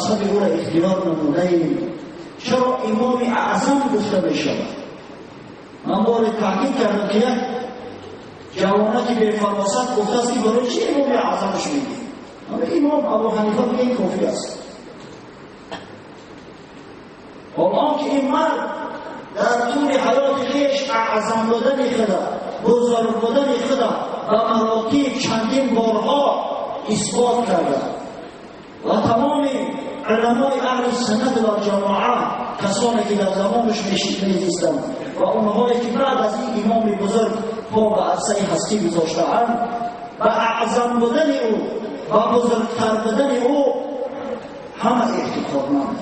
مذهب او را اختیار نموده‌ایم؟ چرا امام اعظم گفته می‌شود؟ من بار تحقیق کردم که یک جوانکی به فراست گفته است که برای چی امام اعظمش میگی؟ اما امام ابو حنیفه میگه این کافی است. حالا که این مرد در طول حیات خویش اعظم بودن خدا، بزرگ بودن خدا و مراتب چندین بارها اثبات کرده و تمام علمای اهل سنت و جماعه، کسانی که در زمانش میزیستند و اونهایی که بعد از این امام بزرگ پا به عرصه هستی گذاشتهاند، به اعظم بودن او و بزرگتر بودن او همه اعتقادمند.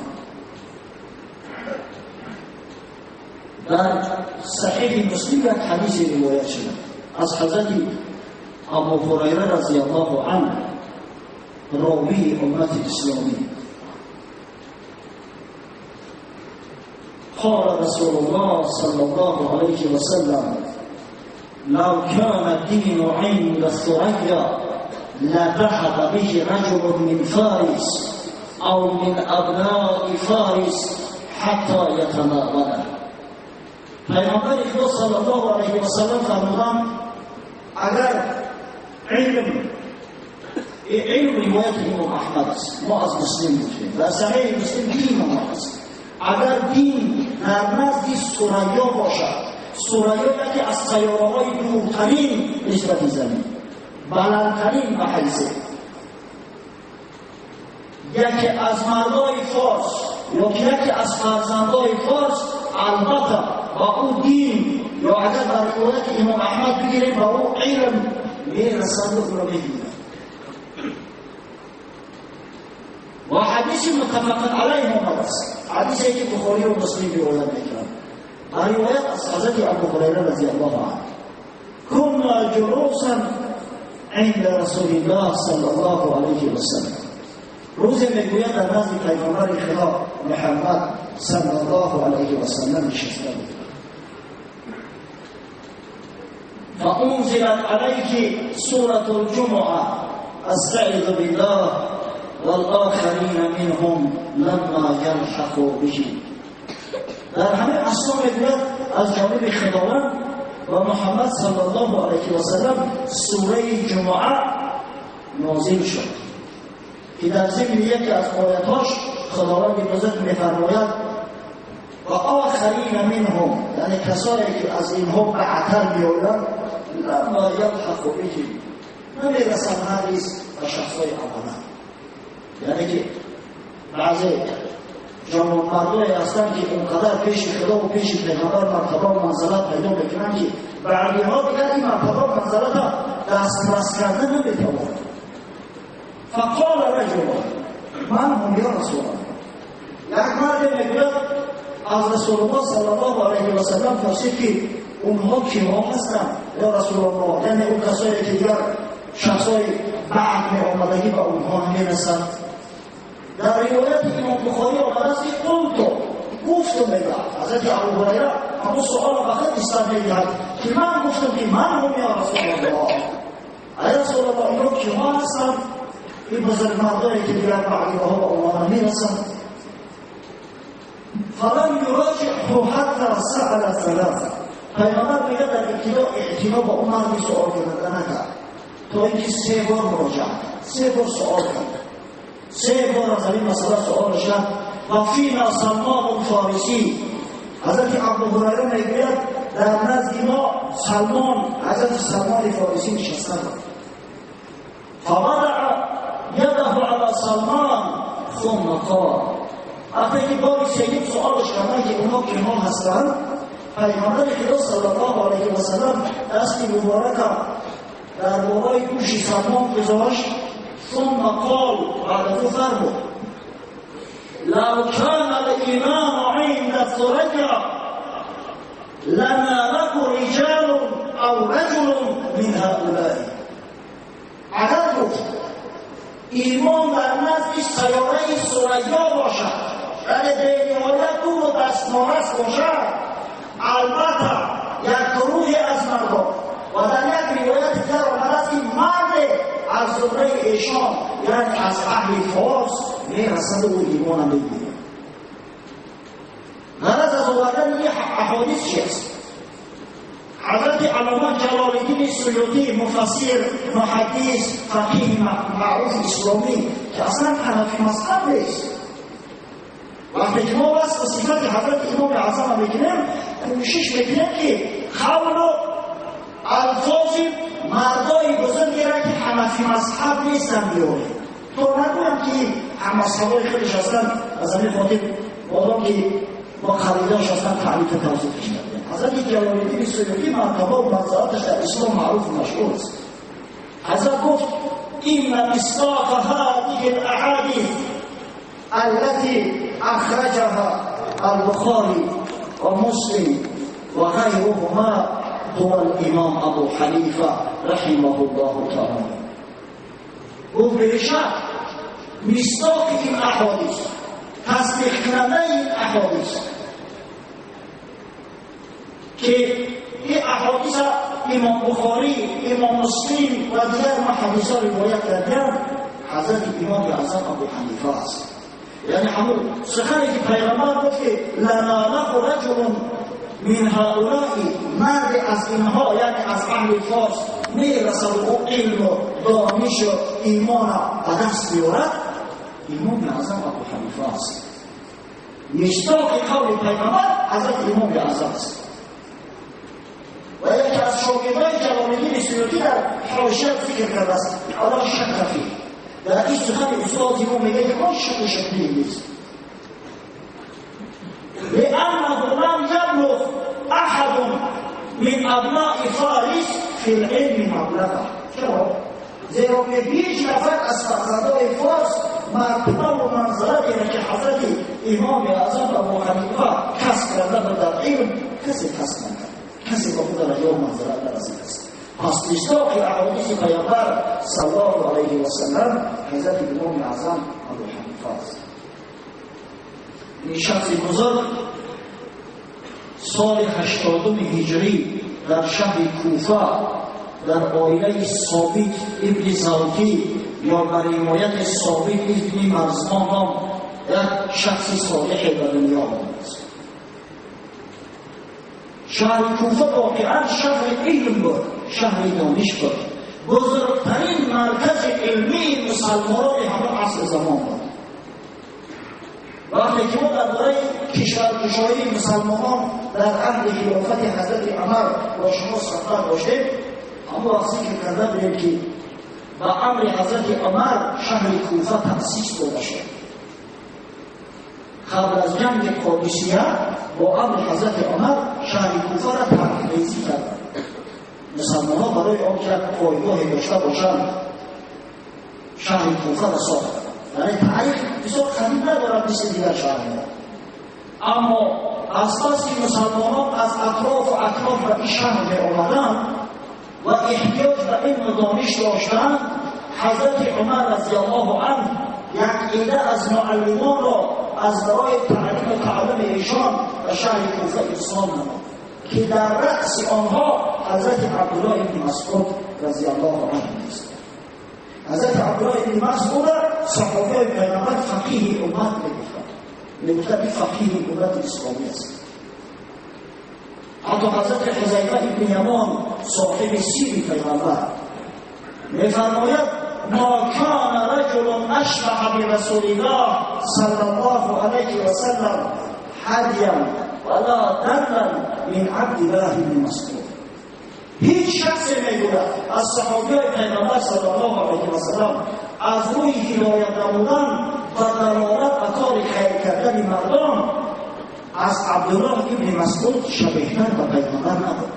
در صحیح مسلم یک حدیث روایت شده از حضرت ابو هریره رضی الله عنه، راوی امت اسلامی، قال رسول الله صلى الله عليه وسلم لو كان الدين عند الثريا لذهب به رجل من فارس او من ابناء فارس حتى يتناوله. پیامبر خدا صلی الله علیه و سلم فرمودند اگر علم روایت امام احمد است، ما از مسلم گفتیم و صحیح مسلم دین ما است، اگر دین در نزد ثریا باشد، ثریا یکی از سیاره‌های دورترین نسبت زمین، بلندترین به حیث یکی از مردای فارس یا یکی از فرزندای فارس، البته با او دین یا اگر در روایت امام احمد بگیریم با او علم میرسند و او را میگیرند. و حدیث متفق علیه آمده است، حدیثی که بخاری و مسلم روایت میکنند، در روایت از حضرت ابو هریره رضی الله عنه، كنا جلوسا عند رسول الله صلی الله علیه و سلم، روز میگوید در نزد پیامبر خدا محمد صلی الله علیه و سلم نشسته بود. فأنزلت عليه سورة الجمعة استعذ بالله والآخرین منهم لما یلحقوا به. در همه اصلا میگوید از جانب خداوند و محمد صلی الله علیه و سلم سوره جمعه نازل شد که در ضمن یکی از آیاتاش خداوند بزرگ میفرماید و آخرین منهم، یعنی کسانی که از اینها بعدتر میآیند، لما یلحقوا بهم، نمیرسند هرگز به شخصای اولا. یعنی که بعضی جوانمردایی هستند که اونقدر پیش خدا و پیش پیغمبر مرتبه و منزلت پیدا میکنند که بعدیها دیگر این مرتبه و منزلت دسترس کرده نمیتوانند. فقال رجل من هم یا رسول الله، یک مرد میگوید از رسول الله صلی الله علیه و سلم پرسید که اونها کیها هستند یا رسول الله، یعنی اون کسایی که دیگر شخصای بعد می آمدگی به اونها نمیرسند. در روایت امام بخاری آمده است که قلت، گفتم، میگه حضرت ابو هریره همون سوال به خود استاد میدهد که من گفتم که من هم یا رسول الله، ای رسول الله اینا کیها هستند؟ این بزرگ مردایی که دیگر بعدیها به اونها نمیرسند. فلم یراجعه حتی سأل ثلاثه، پیامبر میگه در ابتدا اعتنا با اون مردی سوال کردن نکرد تا اینکه سه بار مراجعه کرد، سه بار سوال کرد، سه بار از این مسئله سوال شد. و فینا سلمان فارسی، حضرت ابو هریره میگوید در نزد ما سلمان، حضرت سلمان فارسی نشسته بود. فوضع یده علی سلمان ثم قال، وقتی که باری سیدیم سوالش کردن که اونا کیها هستند، پیامبر خدا صلی الله علیه و سلم دست مبارک در بالای گوش سلمان گذاشت. ثم قال، بعد از او فرمود لو كان الإيمان عند الثريا لناله رجال أو رجل من هؤلاء. اگر گفت ایمان در نزد سیاره ثریا باشد، یعنی بینهایت دور و دستنارس باشد، البته یک گروهی از مردم، و در یک روایت دیگر آمده است که مرد از زمره ایشان، یعنی از اهل فارس میرسد و ایمان میگیرد. غرض از آوردن این احادیث چیست؟ حضرت علامه جلال‌الدین سیوطی، مفسر، محدث، فقیه معروف اسلامی که اصلا حنفی مذهب نیست، وقتی که ما وصف صفت حضرت امام اعظم میکنیم کوشش میکنیم که قول و الفاظ مردای بزرگی را که حنفی مذهب نیستن بیاریم، تا نگویم که هم مذهبای خودش هستن، از همین خاطر مادام که با خریداش هستن تعریف توضیحش کردیم. حضرت جلال‌الدین سیوطی مرتبه و منزلتش در اسلام معروف و مشهور است. حضرت گفت این مصداق هذه الاحادیث التي اخرجها البخاری و مسلم و غیرهما هو الامام ابو حنیفه رحمه الله تعالی. گفت بشک مصداق این احادیث، تصدیق کننده این احادیث که این احادیث امام بخاری، امام مسلم و دیگر محدثان روایت کردند، حضرت امام اعظم ابو حنیفه است. یعنی همون سخنی که پیغمبر گفت که لناله رجل من هؤلاء، مرد از اینها یعنی از اهل فارس میرسد و او علم و دانش و ایمان به دست بیارد، امام اعظم ابو حنیفه است. مصداق قول پیغمبر حضرت امام اعظم است. و یکی از شاگردان جلال‌الدین سیوطی در حاشیه فکر کرده است، حالا شک فیه، در این سخن استاد امام میگه که ما شک و شبهه نیست، لأنه لم يبلغ أحد من أبناء فارس في العلم مبلغه. چرا؟ زیرا که هیچ نفر از فرزندان فارس مرتبه و منزلتی را که حضرت امام اعظم ابو حنیفه کسب کرده بود در علم کسی کسب نکرد، کسی به خود درجه و منزلت نرسیده است. پس مصداق احادیث پیامبر صلی الله علیه و سلم حضرت امام اعظم ابو حنیفه است. این شخص بزرگ سال 80 هجری در شهر کوفه در عائله ثابت ابن زوتی یا بر روایت ثابت ابن مرزمان نام یک شخص صالح به دنیا آمد. شهر کوفه واقعا شهر علم بود، شهر دانش بود، بزرگترین مرکز علمی مسلمانان همه عصر زمان بود. وقتی که ما درباره کشورگشایی مسلمانان در عهد خلافت حضرت عمر با شما صحبت داشتیم، اما وقتی که کرده بودیم که با امر حضرت عمر شهر کوفه تأسیس داده شد. قبل از جنگ قادسیه با امر حضرت عمر شهر کوفه را ترکریزی کردند. مسلمان ها برای آن که پایگاه داشته باشند شهر کوفه را ساختند. برای تاریخ بسیار قدیم ندارد مثل دیگر شهرها، اما از پس که مسلمانان از اطراف و اطراف به این شهر می آمدند و احتیاج به علم و دانش داشتند، حضرت عمر رضی الله عنه یک عده از معلمان را از برای تعلیم و تعلم ایشان به شهر کوفه ارسال نمود که در رأس آنها حضرت عبدالله بن مسعود رضی الله عنه است. حضرت عبدالله بن مسعود صحابه پیامبر فقیه امت میگفتند، این فقیه امت اسلامی است. حتی حضرت حذیفه ابن یمان صاحب سیر پیامبر میفرماید ما کان رجل اشبه برسول الله صلی الله علیه و سلم هدیا ولا دلا من عبد الله بن مسعود. هیچ شخصی میگوید از صحابه پیامبر صلی الله علیه و سلم از روی هدایت نمودن و دلالت به کار خیر کردن مردم از عبدالله ابن مسعود شبیه‌تر به پیامبر نبود.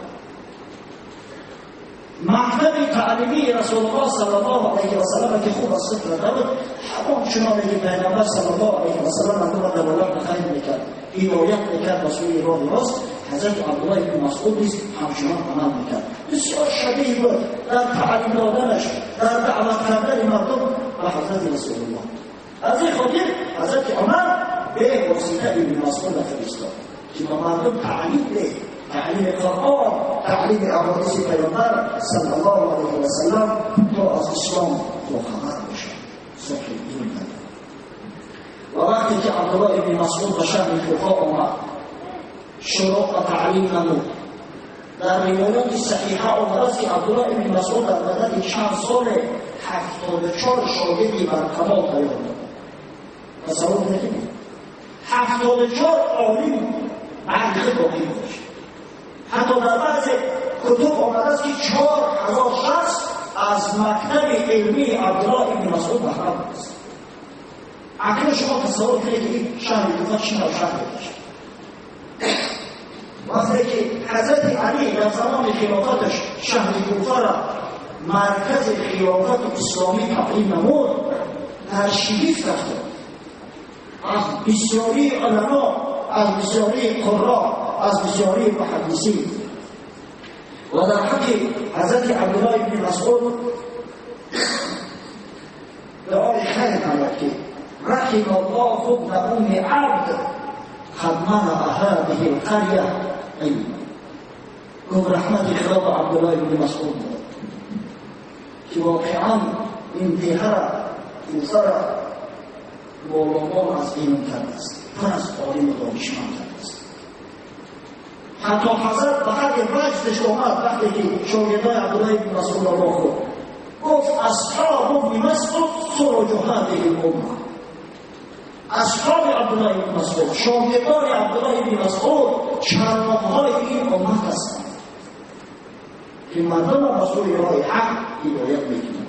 مکتب تعلیمی رسول الله صلی الله علیه و سلم که خوب از خود کرده بود، همان چنانه که پیامبر صلی الله علیه و سلم مردم را دلالت به خیر میکرد، هدایت میکرد به سوی راه راست، حضرت عبدالله ابن مسعود نیز همچنان عمل میکرد. بسیار شبیه بود در تعلیم دادنش، در دعوت کردن مردم به حضرت رسول الله. از این خاطر حضرت عمر به واسطه ابن مسعود فرستاد که به مردم تعلیم ده، تعلیم قرآن، تعلیم احادیث پیامبر صلی الله علیه و سلم تا از اسلام باخبر باشند، صاحب علم. و وقتی که عبدالله ابن مسعود به شهر کوفه آمد، شروع به تعلیم نمود. در روایات صحیحه آمده است که عبدالله ابن مسعود در مدت چند سال 74 شاگردی بر کمال تیار داد. تصور کنید 74 عالم بعد خود باقی گذاشت. حتی در بعض کتب آمده است که 4000 شخص از مکتب علمی عبدالله ابن مسعود بهره است. اکنون شما تصور کنید که این شهر کوفه چه نوع شهری باشه. وقتی که حضرت علی در زمان خلافتش شهر کوفه را مرکز خلافت اسلامی تعیین نمود، در شگفت رفته از بسیاری علما، از بسیاری قرا، از بسیاری محدثین. و در حق حضرت عبدالله بن مسعود دعای خیر نمود که رحم الله ابن ام عبد قد ملأ هذه القرية علما. گفت رحمت خدا به عبدالله بن مسعود که واقعا این دیه را، کوفه را مالامال از علم کرده است، پر از عالم و دانشمند کرده است. حتی حضرت به حد وجدش آمد وقتی که شاگردای عبدالله بن مسعود را خورد، گفت اصحاب ابن مسعود سرج هذه الامه. اصحاب عبدالله بن مسعود، شاگردان عبدالله بن مسعود چراغ‌های این امت هستند که مردم را به سوی راه حق هدایت میکنند.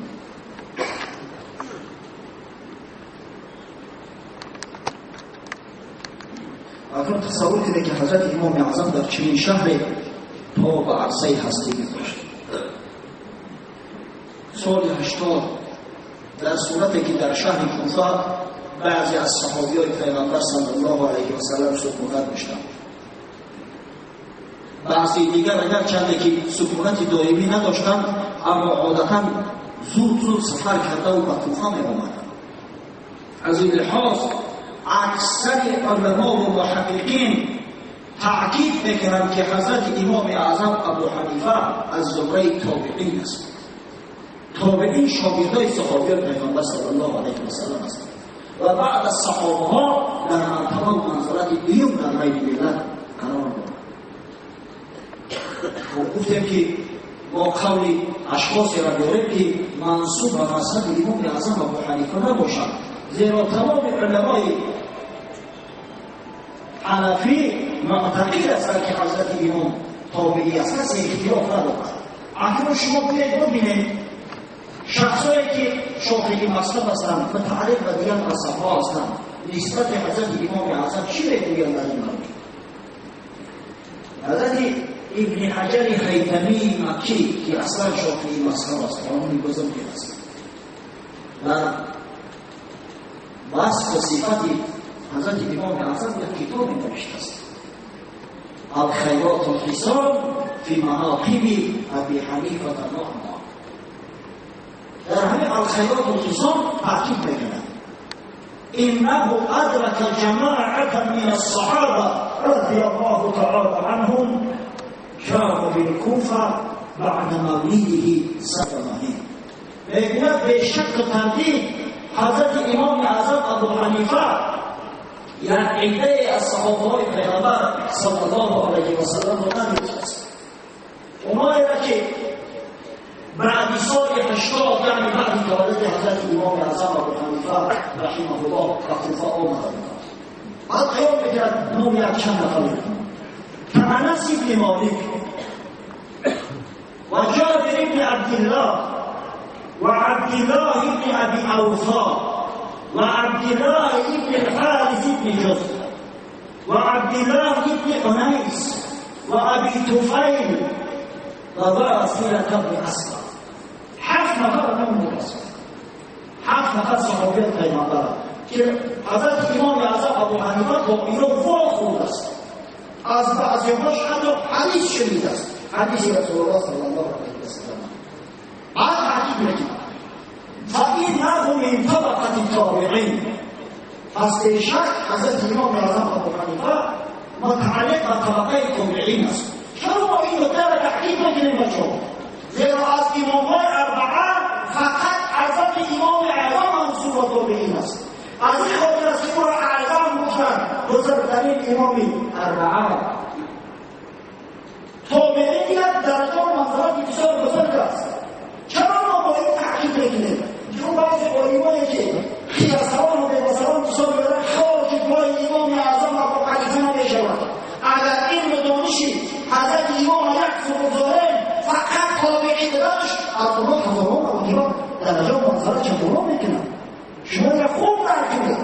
اکنون تصور کنید که حضرت امام اعظم در چنین شهر پا به عرصه هستی گذاشت. سال 80 در صورتی که در شهر کوفه بعضی از صحابیای پیامبر صلی الله علیه و سلم سکونت داشتند، بعضی دیگر اگر چند که سکونت دائمی نداشتند، اما عادتا زود زود سفر کرده و به کوفه می آمدند. از این لحاظ اکثر علما و محققین تأکید میکنند که حضرت امام اعظم ابو حنیفه از زمره تابعین است. تابعین شاگردای صحابیان پیامبر صلی الله علیه و سلم هستند و بعد از صحابه ها در مرتبه و منزلت دوم در بین ملت قرار دارند. گفتیم که با قول اشخاصی را داریم که منسوب به مذهب امام اعظم ابو حنیفه نباشند، زیرا تمام علمای حنفی معتقد هستند که حضرت امام تابعی است، کسی اختلاف ندارد. اکنون شما بیایید ببینید شخصایی که شافعی مذهب هستند، متعلق به دیگر مذهب‌ها هستند، نسبت حضرت امام اعظم چی میگویند در این مورد؟ حضرت ابن حجر هیثمی مکی که اصلا شافعی مذهب است، قانون بزرگی است، در وصف و صفت حضرت امام اعظم یک کتاب نوشته است، الخیرات الحسان فی مناقب ابی حنیفه النعمان. در همین الخیرات الحسان تاکید میکند انه ادرک جماعة من الصحابه رضی الله تعالی عنهم كانوا بالکوفه بعد مولده 7. میگوید به شک و تردید حضرت امام اعظم ابو حنیفه یک عده از صحابه های پیامبر صلی الله علیه و سلم را ندیده است. اونایی را که بعد سال 80، یعنی بعد تولد حضرت امام اعظم ابو حنیفه رحمه الله به کوفه آمده بودند. بعد قیام میکرد نام یک چند نفر که انس بن مالک و جابر بن عبدالله و عبدالله بن ابی اوفا و عبدالله بن الحارث بن جزء و عبدالله بن انیس و ابی طفیل و واصله بن اسقع. 7 نفر نام میرسد، 7 نفر صحابی پیامبر که حضرت امام اعظم ابو حنیفه با اینا واخورده است، از بعضی‌هاش حتی حدیث شنیده است، حدیث رسول الله صلی الله علیه و سلم. بعد تاکید می‌کند فإنه من طبقة التابعین. پس بیشک حضرت امام اعظم ابو حنیفه متعلق به طبقه تابعین است، бузургтарин имоми арбаа. Тобеин як дараҷа ва манзилати бисёр бузург аст. Чаро мо бояд таъкид мекунем? Чун баъзе олимое ки хирасарон ва бебасарон мисол меоранд, хоки пои имоми аъзам Абу Ҳанифа намешавад. Агар илму дониши ҳазрати имом як су бигзорем, фақат тобеӣ буданаш аз онҳо ҳазорон маротиба дараҷа ва манзилатша боло мекунад. Шумо инро хуб дарк кунед.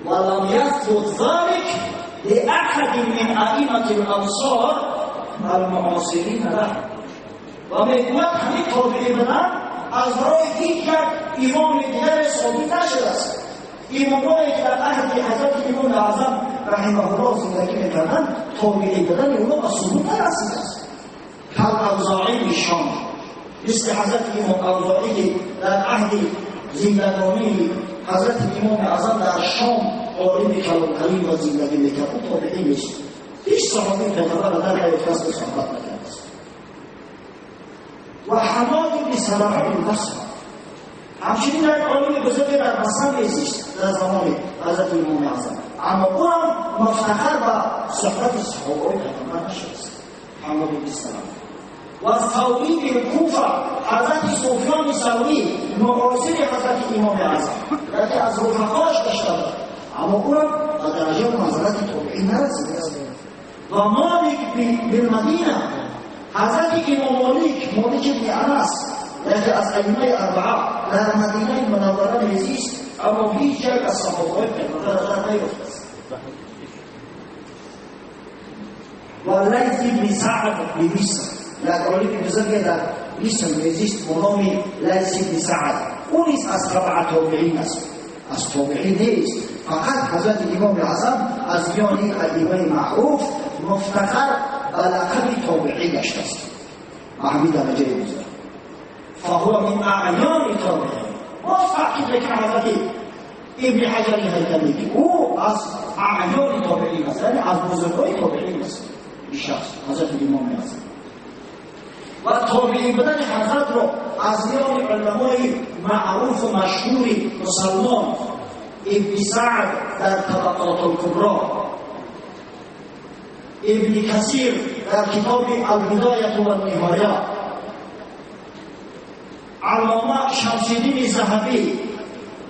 ولم يثبت ذلك لأحد من أئمة الأمصار المعاصرين له. و میگوید همین تابعی بودن از برای هیچ یک امام دیگر ثابت نشده است. امامایی که در عهد حضرت امام اعظم رحمه الله زندگی میکردند، تابعی بودن اونا به ثبوت نرسیده است. کالاوزاعی شام، مثل حضرت امام اوزاعی که در عهد زندگانی حضرت امام اعظم در شام عالم کلانترین و زندگی میکرد، او تابعی نیست. هیچ صحابی پیغمبر در نیافته است که صحبت نکرده است. و حماد بن سلمه بن بصره، همچنین یک عالم بزرگ در بصره میزیست در زمان حضرت امام اعظم، اما او هم مفتخر به صحبت صحابه پیغمبر نشده است. حماد بن سلمه. و ثوری بالکوفه، حضرت سفیان ثوری معاصر حضرت امام اعظم، یکی از رفقاش داشته بود، اما او هم به درجه و منزلت تابعی نرسیده است. و مالک بالمدینه، حضرت امام مالک، مالک بن انس، یکی از ائمه اربعه در مدینه منوره میزیست، اما هیچ یک از صحابه پیغمبر در نیافته است. و لیث بن سعد بمصر، یک عالم بزرگ در مصر میزیست به نام لیث بن سعد، او نیز از تبع تابعین است، از تابعین نیست. فقط حضرت امام اعظم از میان این ائمه معروف مفتخر به لقب تابعی گشته است، به همین درجه بزرگ. فهو من اعیان تابعین. باز تاکید میکنه حضرت ابن حجر هیثمی که او از اعیان تابعین است، یعنی از بزرگای تابعین است این شخص حضرت امام اعظم. و تابعی بودن حضرت رو از میان علمای معروف و مشهور مسلمان ابن سعد در طبقات الکبری، ابن کثیر در کتاب البدایة و النهایه، علامه شمس الدین ذهبی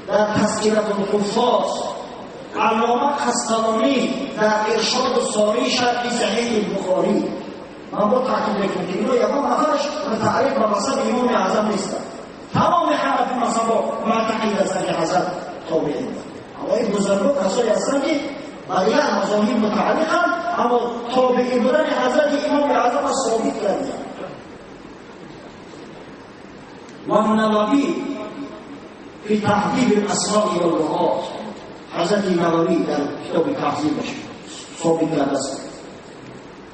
در تذکرة الحفاظ، علامه قسطلانی در ارشاد الساری شرح صحیح البخاری. من با تاکید میکنم که اینو یکم نفرش متعلق به مذهب امام اعظم نیستن، تمام حنفی مذهبا معتقد هستن که حضرت تابعین بود. اما این بزرگا کسایی هستن که بر یک مذاهب متعلقن، اما تابعی بودن حضرت امام اعظم را ثابت کردن. و النووی فی تهذیب الاسماء واللغات، حضرت نووی در کتاب تهذیبش ثابت کرده است.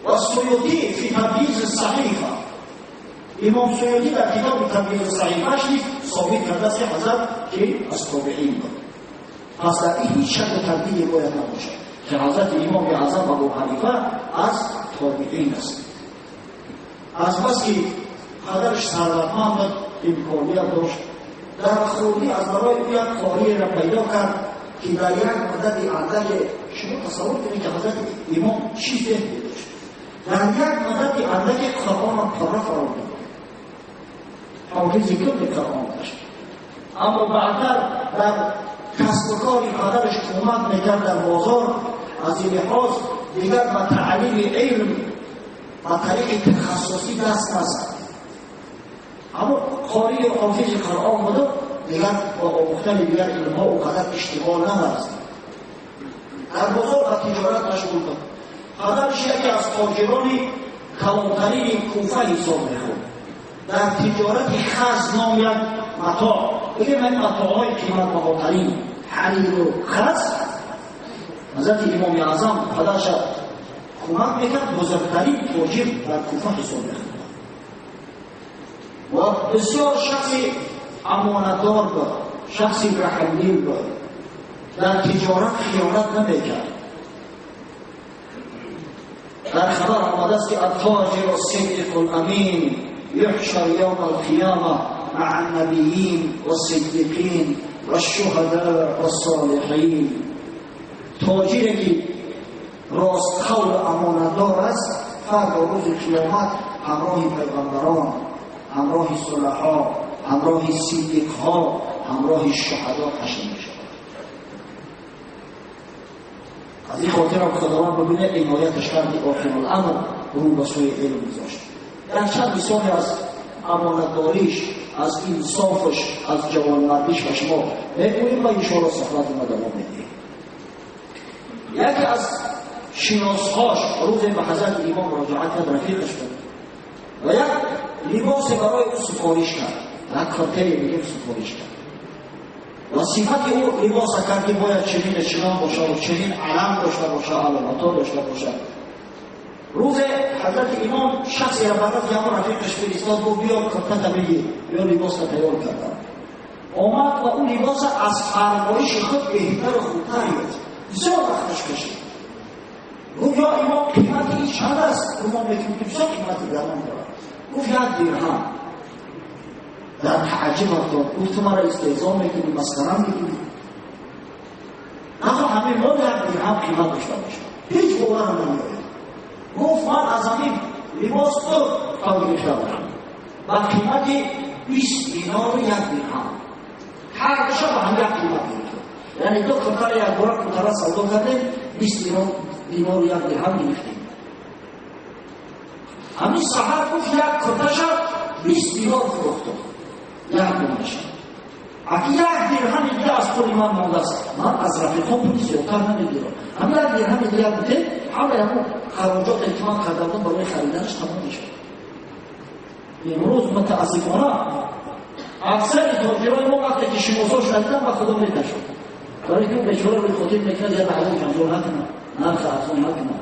و سیوطی فی تمییز الصحیفه، امام سیوطی در کتاب تمییز الصحیفه‌اش نیز ثابت کرده است که حضرت که از تابعین بود. پس در این هیچ شک و تردیدی باید نباشد که حضرت امام اعظم ابو حنیفه از تابعین است. از بس که پدرش ثروتمند بود، امکانیت داشت، در خردی از برای او یک کاری را پیدا کرد که در یک مدت اندک، شما تصور کنید که حضرت امام چی فهمی داشت، در یک مدت اندک قرآن را پره فرا بود، حافظ کل قرآن داشت. اما بعدتر در کسب و کاری پدرش کمک میکرد در بازار، از این لحاظ دیگر به تعلیم علم به طریق تخصصی دست نزد. اما قاری و حافظ قرآن بود، دیگر با آموختن دیگر علمها اونقدر اشتغال نداشت. در بازار به تجارت مشغول بود. پدرش یکی از تاجران کلانترین کوفه حساب میخورد. در تجارت خز نام یک متاع، بگه من متاعهای قیمت بهاترین حریر و خز، حضرت امام اعظم پدرش کمک میکرد، بزرگترین تاجر در کوفه حساب میخورد و بسیار شخص امانتدار بود، شخصی رحمدل بود، در تجارت خیانت نمیکرد. در خبر آمده است که التاجر الصدیق الامین یحشر یوم القیامه مع النبیین والصدیقین والشهداء والصالحین. Тоҷире ки ростқавл ва амонатдор аст, фардо рӯзи қиёмат ҳамроҳи пайғамбарон, ҳамроҳи сулаҳо, ҳамроҳи сиддиқҳо, ҳамроҳи шуҳадо ҳашр мешавад. Аз ин хотирам Худованд бибинед инояташ карди охируламр рӯ ба сӯи илм гузошт. Як чанд мисоле аз амонатдориш, аз инсофаш, аз ҷавонмардиш ба шумо мегӯем ва иншоалло суҳбати мо давом медиҳем. Яке аз шиносҳош рӯзе ба ҳазрати имом муроҷиат кард, рафиқаш буд ва як либосе барои ӯ супориш кард, як куртае мегӯем супориш кард ва сифати ӯ либоса кард ки бояд чунин чунон бошад ва чунин алам дошта бошад, аломатҳо дошта бошад. Рӯзе ҳазрати имом шахсеро ба назди ҳамон рафиқаш фиристод, гуфт: биё куртата бигир, биё либоса тайёр кардам. Омад ва ӯ либоса аз фармоиши худ беҳтару хубтар ёфт. Бисёр вақташ кашид. Гуфт: ё имом, қимати ин чанд аст? Гумон мекунем ки бисёр қимати гарон дорад. Гуфт: 1 дирҳам. Дар таъаҷҷуб афтод. Гуфт: ту маро истеҳзо мекунӣ, масхара мекунӣ? Нахоҳ ҳамин мол 1 дирҳам қимат дошта бошад. Ҳеҷ боварам намеояд. Гуфт: ман аз ҳамин либос ду то гирифта будам ба қимати 20 динору 1 дирҳам. Ҳар душа ба ҳам як қимат гирифтам. Яъне ду куртаро як бора куртара савдо кардем, 20 динору 1 дирҳам гирифтем. Ҳамин саҳар гуфт як курташа 20 динор фурӯхтам, як донаша. Аки 1 дирҳами дига аз пули ман мондааст, ман аз рафиқом пули зиёдтар намегирам. Ҳамин 1 дирҳами дига будем, ҳамаи ҳамон хароҷоте ки ман карда будам барои хариданаш тамом мешуд. Имрӯз мутаассифона аксари тоҷирони мо вақте ки шиносо шуданд ба худо меташанд, барои ки бечора рӯи хотир мекунад як даъво ҷанҷол накунад, нарх арзон накунад.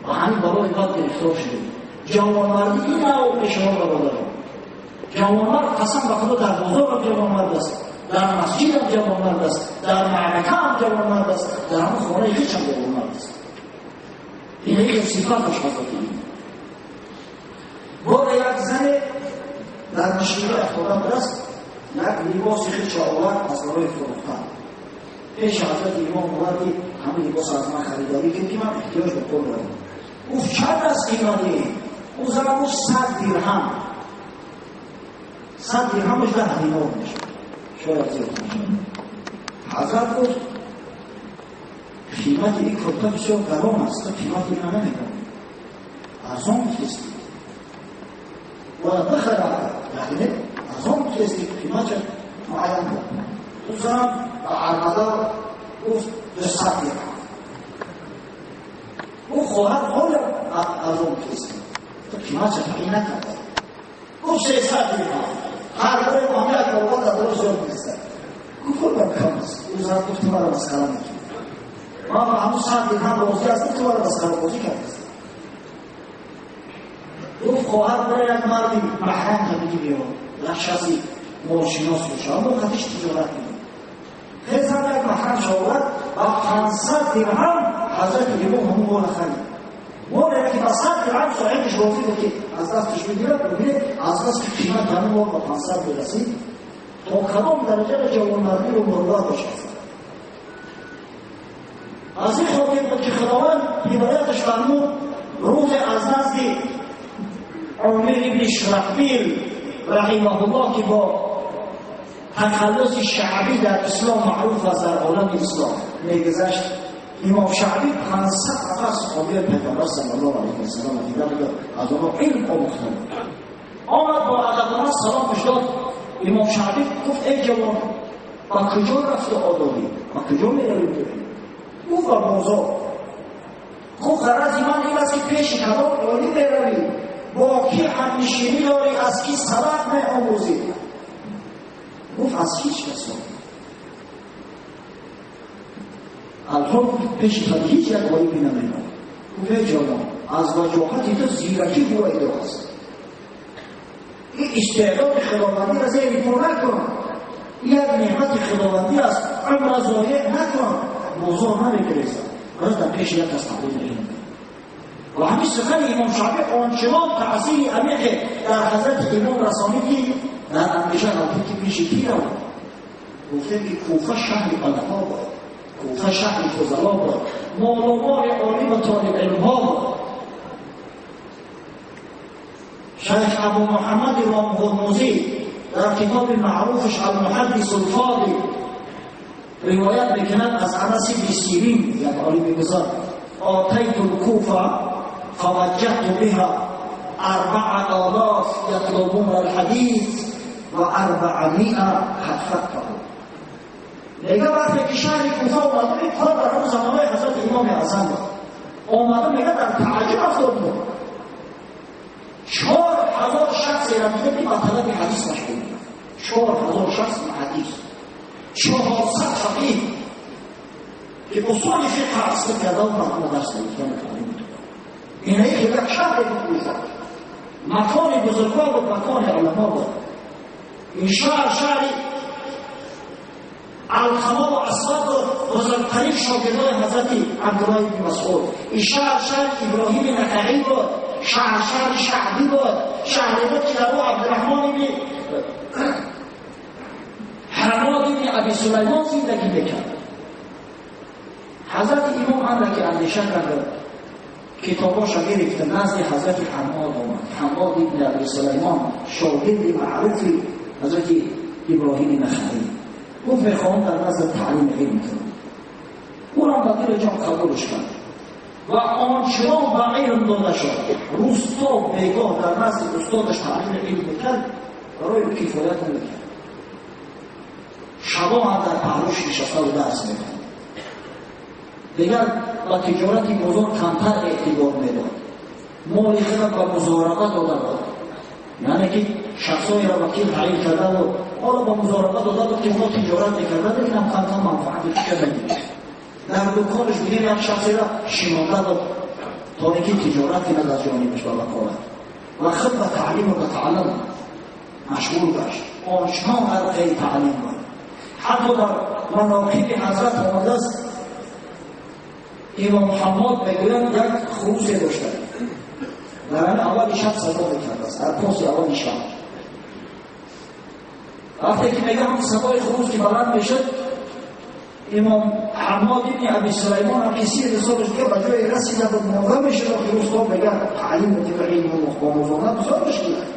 Ба ҳамин барои бад гирифтор шудем. Ҷавонмардӣ ин навъ мешавад, бародарон. Ҷавонмард қасам ба худо дар бозорам ҷавонмард аст, дар масҷидам ҷавонмард аст, дар маъракаам ҷавонмард аст, дар ҳамон хонаи хичам ҷавонмард аст. Ин як сифат дошт ҳазрати имом. Бора як зане дар мушкилӣ афтода будааст, як либоси хичро овард аз барои фурӯхтан. Пеши ҳазрати имом овард ки ҳамин либос аз ман харидорӣ кун ки ман эҳтиёҷ ба пул дорам. Гуфт: чанд аст қимати? Ӯ зан гуфт: 100 дирҳам. 100 дирҳамаш 10 динор мешуд, шояд зиёд мешуд. Ҳазрат гуфт: қимати ин курта бисёр гарон аст, ту қимати инро намедонӣ, арзон гуфтестӣ, бояд бихарам. Яъне арзон гуфтестӣ, қиматша муайян кун. Ӯ зан ба армадор гуфт: 200 дирҳам. Ӯ хоҳар ҳоля арзон гуфтестӣ, ту қиматша таъин накарда. Гуфт: 300 дирҳам. Ҳар бори мо ҳам як баробар дар боло зиёд меистад. Гуфт: худам кам аст. Ӯ зан гуфт: ту маро масхара мекунӣ, ман ба ҳамун 100 дирҳам розӣ ҳастам, ту маро масхарабозӣ кардааст. Гуфт: хоҳар барои як марди маҳрам табигӣ биёр, як шахси молшинос боша, аммо қатиш тиҷорат кунад. Хезам як маҳрам шавад ба 500 дирҳам ҳазрати имом ҳамун мола харид. Моле ки ба 100 дирҳам соҳибаш розӣ буд ки аз дасташ бигирад, бубинед аз бас ки қимат ҳамун мол ба 500 мерасид, то кадом дараҷа ҷавонмардӣ ва мурувват дошт. Аз ин хотир буд ки Худованд ҳидояташ фармуд рӯзе аз назди Омир ибни Шурахбил раҳимаҳуллоҳ ки бо тахаллуси Шаъбӣ дар ислом маъруф аст, дар олами ислом мегузашт. Имом Шаъбӣ 500 нафар саҳобии Пайғамбар саллаллоҳу алайҳи васаллам дида буд, аз онҳо илм омӯхта буд. Омад бо адабона саломаш дод. Имом Шаъбӣ гуфт: эй ҷавон, ба куҷо рафту одобӣ? Ба куҷо меравӣ? Гуфт: ба бозор. Гуфт: ғарази ман ин аст ки пеши кадом олим меравӣ, бо ки ҳамнишинӣ дорӣ, аз ки сабақ меомӯзӣ? Гуфт: аз ҳеҷ кас. Алҳол пеши худ ҳеҷ як олими намеравад. Гуфт: эй ҷавон, аз ваҷоҳати ту зиракӣ ҳувайдо аст. Ин истеъдоди худовандиро зери по накун, ин як неъмати худовандӣ аст, умра зоеъ накун. Бозор намегирезад, боз дар пеши як кас қабул мекунад. Ва ҳамин сухани имом Шаъбӣ ончунон таъсири амиқе дар ҳазрати имом расонид ки дар андеша рафт ки пеши кӣ равад. Гуфтем ки Куфа шаҳри уламо буд. Куфа шаҳри фузало буд, молу мол олим ва толиб илмҳо буд. Шайх Абу Муҳаммад Ромҳурмузӣ дар китоби маъруфаш Алмуҳаддис Алфоди ривоят мекунад аз Анас ибни Сирин, як олими бузург: آتيت الكوفة فوجدت بها 4000 يطلبون الحديث و400 قد فقهوا. میگه وقتی که شهر کوفه اومده، این کار در همون زمانهای حضرت امام اعظم بود، آمده میگه در تعجب افتاد بود، 4000 شخص را دیده که با طلب حدیث مشغول بود. 4000 شخص حدیث، 400 فقیه که اصول فقه اصل کرده و مردم درس می‌دادن و تعلیم می‌دادن. اینه که یک شهر بود، کوفه مکان بزرگان بود، مکان علما بود. این شهر شهری علقمه و اسود بود، بزرگترین شاگردان حضرت عبدالله بن مسعود. این شهر شهر ابراهیم نخعی بود، شهر شهر شعبی بود، شهری بود که در او عبدالرحمن بن حماد بن ابی سلیمان زندگی میکرد. حضرت امام اندکی اندیشه کرد، کتاباش گرفت، نزد حضرت حماد آمد. حماد بن ابی سلیمان شاگرد معروف حضرت ابراهیم نخعی. گفت میخوام در نزد تعلیم علم کنم. او را به دل جان قبولش کرد و آنچنان به علم داده شد. روز تا بیگاه در نزد استادش تعلیم علم میکرد، برای کفایت نمیکرد. شبا هم در پهلوش نشسته و درس میکرد. دیگر با تجارت بزرگ کمتر اعتبار میداد. مال خود به مزاربه داده بود، یعنی که شخصایی را وکیل تعیین کرده بود، آن را به مزاربه داده بود که اونا تجارت میکرده، لیکن هم کمتر منفعت فکر نمی‌کرد. در دکانش بودیم یک شخصی را شنانده بود تا اینکه تجارت کند از جانبش به وکالت و خود به تعلیم و به تعلم مشغول گشت. آنچنان غرقه تعلیم بود. حتی در مناقب حضرت آمده است امام حماد میگوید یک خروسی داشته، در همین اول شب صدا میکرد است، در پاس اول شب. وقتی که میگه هم صدای خروس که بلند میشد، امام حماد ابن ابی سلیمان هم که 30 سالش دیگه به جای رسیده بود موقع میشد و خروس تا میگه تعلیم و علم و آموزاندن بسیار مشکل است،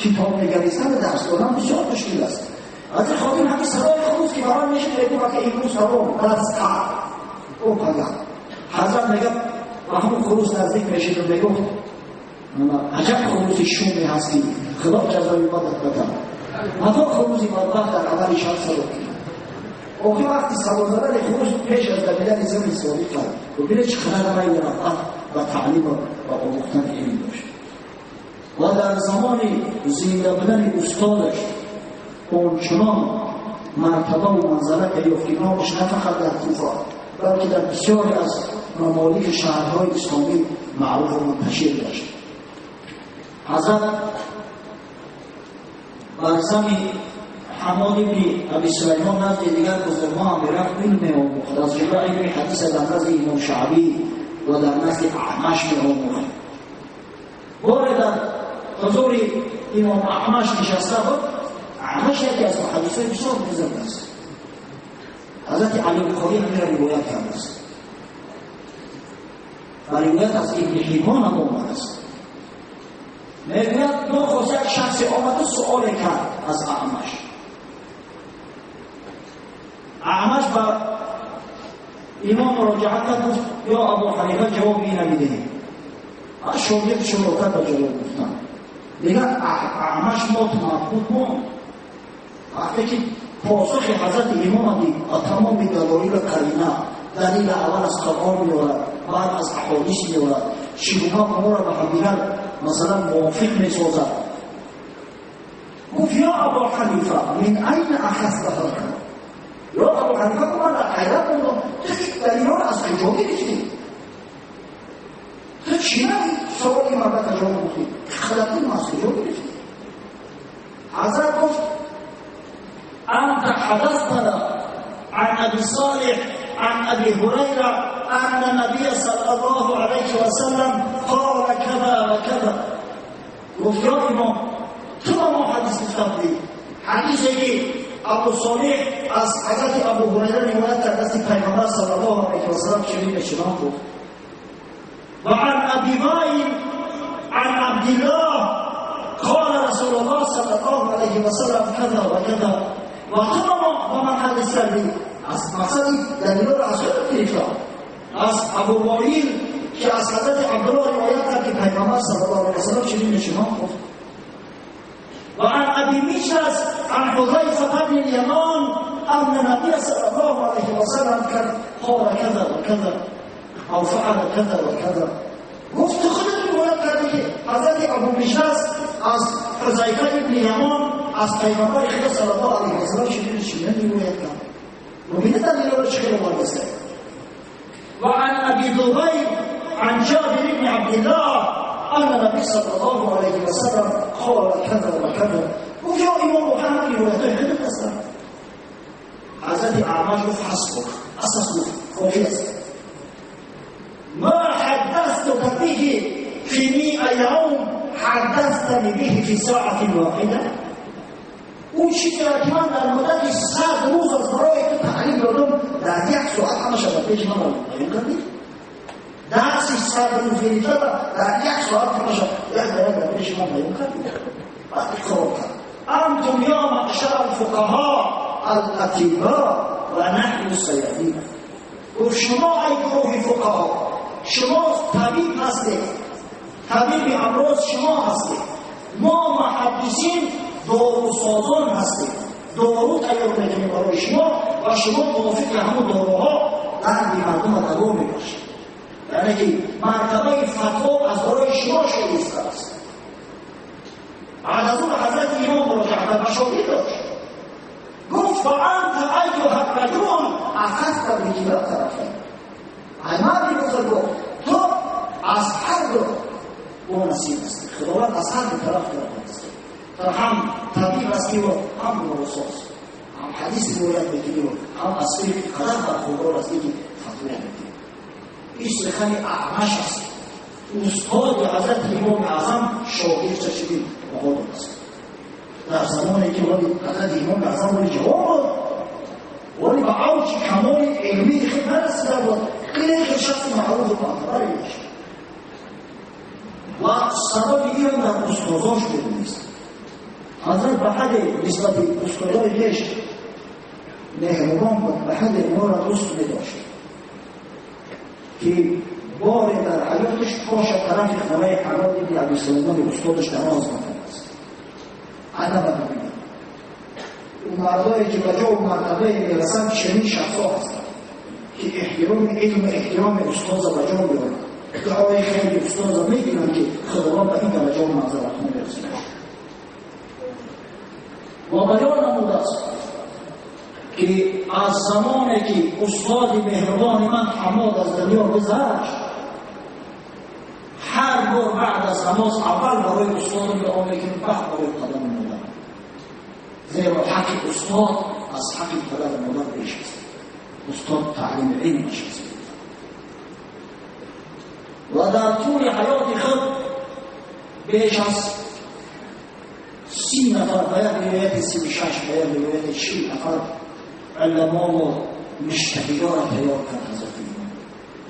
کتاب نگریستن و درس دادن بسیار مشکل است. از این خاطر همین صدای خروس که بلند میشد میگه که امروز تمام درس کرد او پگاه. حضرت میگه و همون خروس نزدیک میشد و میگفت عجب خروسی شومی هستی، خدا جزای بدت بده. متا خروسی بدبخت در اول شب صدا کرد. آخه وقتی صدا زدن خروس پیش از دویدن زمین سالی کرد و ببینه چقدر میل رغبت و تعلیم و آموختن علم داشت. و در زمان زنده بودن استادش آنچنان مرتبه و منزله یافت که نامش نه فقط در کوفه بلکه در بسیاری از ممالک شهرهای اسلامی معروف و منتشر گشت. حضرت بر زمین حماد بن ابی سلیمان نزد دیگر بزرگان هم میرفت علم میآموخت. از جمله علم حدیث در نزد امام شعبی و در نزد اعمش میآموخت. بار در حضور امام اعمش نشسته بود. اعمش یکی از محدثای بسیار بزرگ است. حضرت علی بخاری همین را روایت کرده است و روایت از ابن حبان هم آمده است. میگوید ناخواست یک شخصی آمد و سؤال کرد از اعمش. اعمش به امام مراجعه کرد، گفت یا ابو حنیفه جواب این نمیدهی. شاگرد شروع کرد به جواب گفتن. دیگر اعمش مات مبهوت ماند. وقتی که پاسخ حضرت امام دید و تمام دلایل قرینه، دلیل اول از قرآن میآورد، بعد از احادیث میآورد، چگونه اونها را به همدیگر مثلا موافق میسازد. گفت یا ابا حنیفه من این اخذت هذا؟ یا ابا حنیفه من در حیرت موندم، تو این دلیل را از کجا گرفتی؟ تو چی سوالی من به جواب گفتی؟ خلقی ما از کجا گرفتی؟ حضرت گفت انت حدثتنا عن ابي صالح عن ابي هريره ان النبي صلى الله عليه وسلم قال كذا وكذا. گفت یا امام تو ما حدیث گفتم، حدیثی که Абу Солеҳ аз ҳазрати Абу Ҳурайра ривоят кардааст, ки Пайғамбар саллаллоҳу алайҳи васаллам чунин чунон гуфт. Ва ан Аби Ваил ан Абдиллоҳ قال رسول الله صلى الله عليه وسلم كذا وكذا. و تو با من حدیث کردی، از مقصد دلیل را از خودت گرفتم، از ابو وائل که از حضرت عبدالله روایت کرد که پیغمبر صلی الله علیه وسلم چنین چنان گفت. و عن ابی میشس عن حذیفه بن الیمان ان النبی صلی الله علیه وسلم قال كذا وكذا او فعل كذا وكذا. گفت تو خودت روایت کردی که حضرت ابو میشس از حذیفه ابن یمان از پیغمبر خدا صلی الله علیه وسلم چنین چنین روایت کرد. ببینید دلیل را چه آورده است. و عن ابی ذبیب عن جابر بن عبد الله ان النبي صلى الله عليه وسلم قال كذا وكذا. گفت یا امام محمد روایت خودت هستند. حضرت اعمش گفت حسبک، اساس گفت کافی است. ما حدثتك به في 100 يوم حدثتني به في ساعة واحدة. اون چیزی را که من در مدت 100 روز از برای تو تعلیم دادم در یک ساعت همش در پیش من بیان کردی. درسی 100 روز گرفته در یک ساعت همش در پیش من بیان کردی. بعد اقرار کرد انتم یا معشر الفقهاء الاطباء و نحن الصيادین. گفت شما ای گروه فقها، شما طبیب هستید، طبیب امراض شما هستید، ما محدثین داروسازان هستیم، دارو تیار میکنیم برای شما و شما موافق همون داروها درد مردم دوا میباشید. یعنی که مرتبه فتوا از برای شما شایسته است. بعد از اون حضرت امام مراجعه کرد و شاگرد داشت، گفت فانت ایها الرجل اخذت بکلا طرفین. ای مرد بزرگ، تو از هر دو با نصیب هستی، خداوند از هر دو طرف تو است. تو هم طبیب هستی و هم داروساز، هم حدیث روایت میکنی و هم از فقه قدر برخوردار هستی که فتوا میدی. این سخن اعمش است. استاد حضرت امام اعظم شاگرد چشید مقابل است. در زمانی که ولی حضرت امام اعظم ولی جواب بود، ولی به اوج کمال علمی خود نرسیده بود، خیلی شخص معروف و معتبری داشت و سبب این در استاداش بود نیست. حضرت به حد نسبت استادای خویش مهربان بود، به حد اونا را دوست می‌داشت که بار در حیاتش پاش طرف خانه حماد بن ابی سلیمان استادش نماز نکرده است. ادب ببینید، اون مردایی که به جا و مرتبه میرسند چنین شخصا هستند که احترام علم و احترام استاد به جا میارند، دعای خیلی استاد میگیرند که خداوند به این درجه و منزلت میرسونه. و بیان نموده است که از زمانی که استاد مهربان من حماد از دنیا گذشت، هر بار بعد از نماز اول برای استادم دعا میکنم، بعد برای پدر و مادرم، زیرا حق استاد از حق پدر و مادر بیش است. استاد تعلیم علمش است و در طول حیات خود بیش از 30 نفر، باید روایت 36، باید روایت 40 نفر علما و مجتهدان را تیار کرد. حضرت امام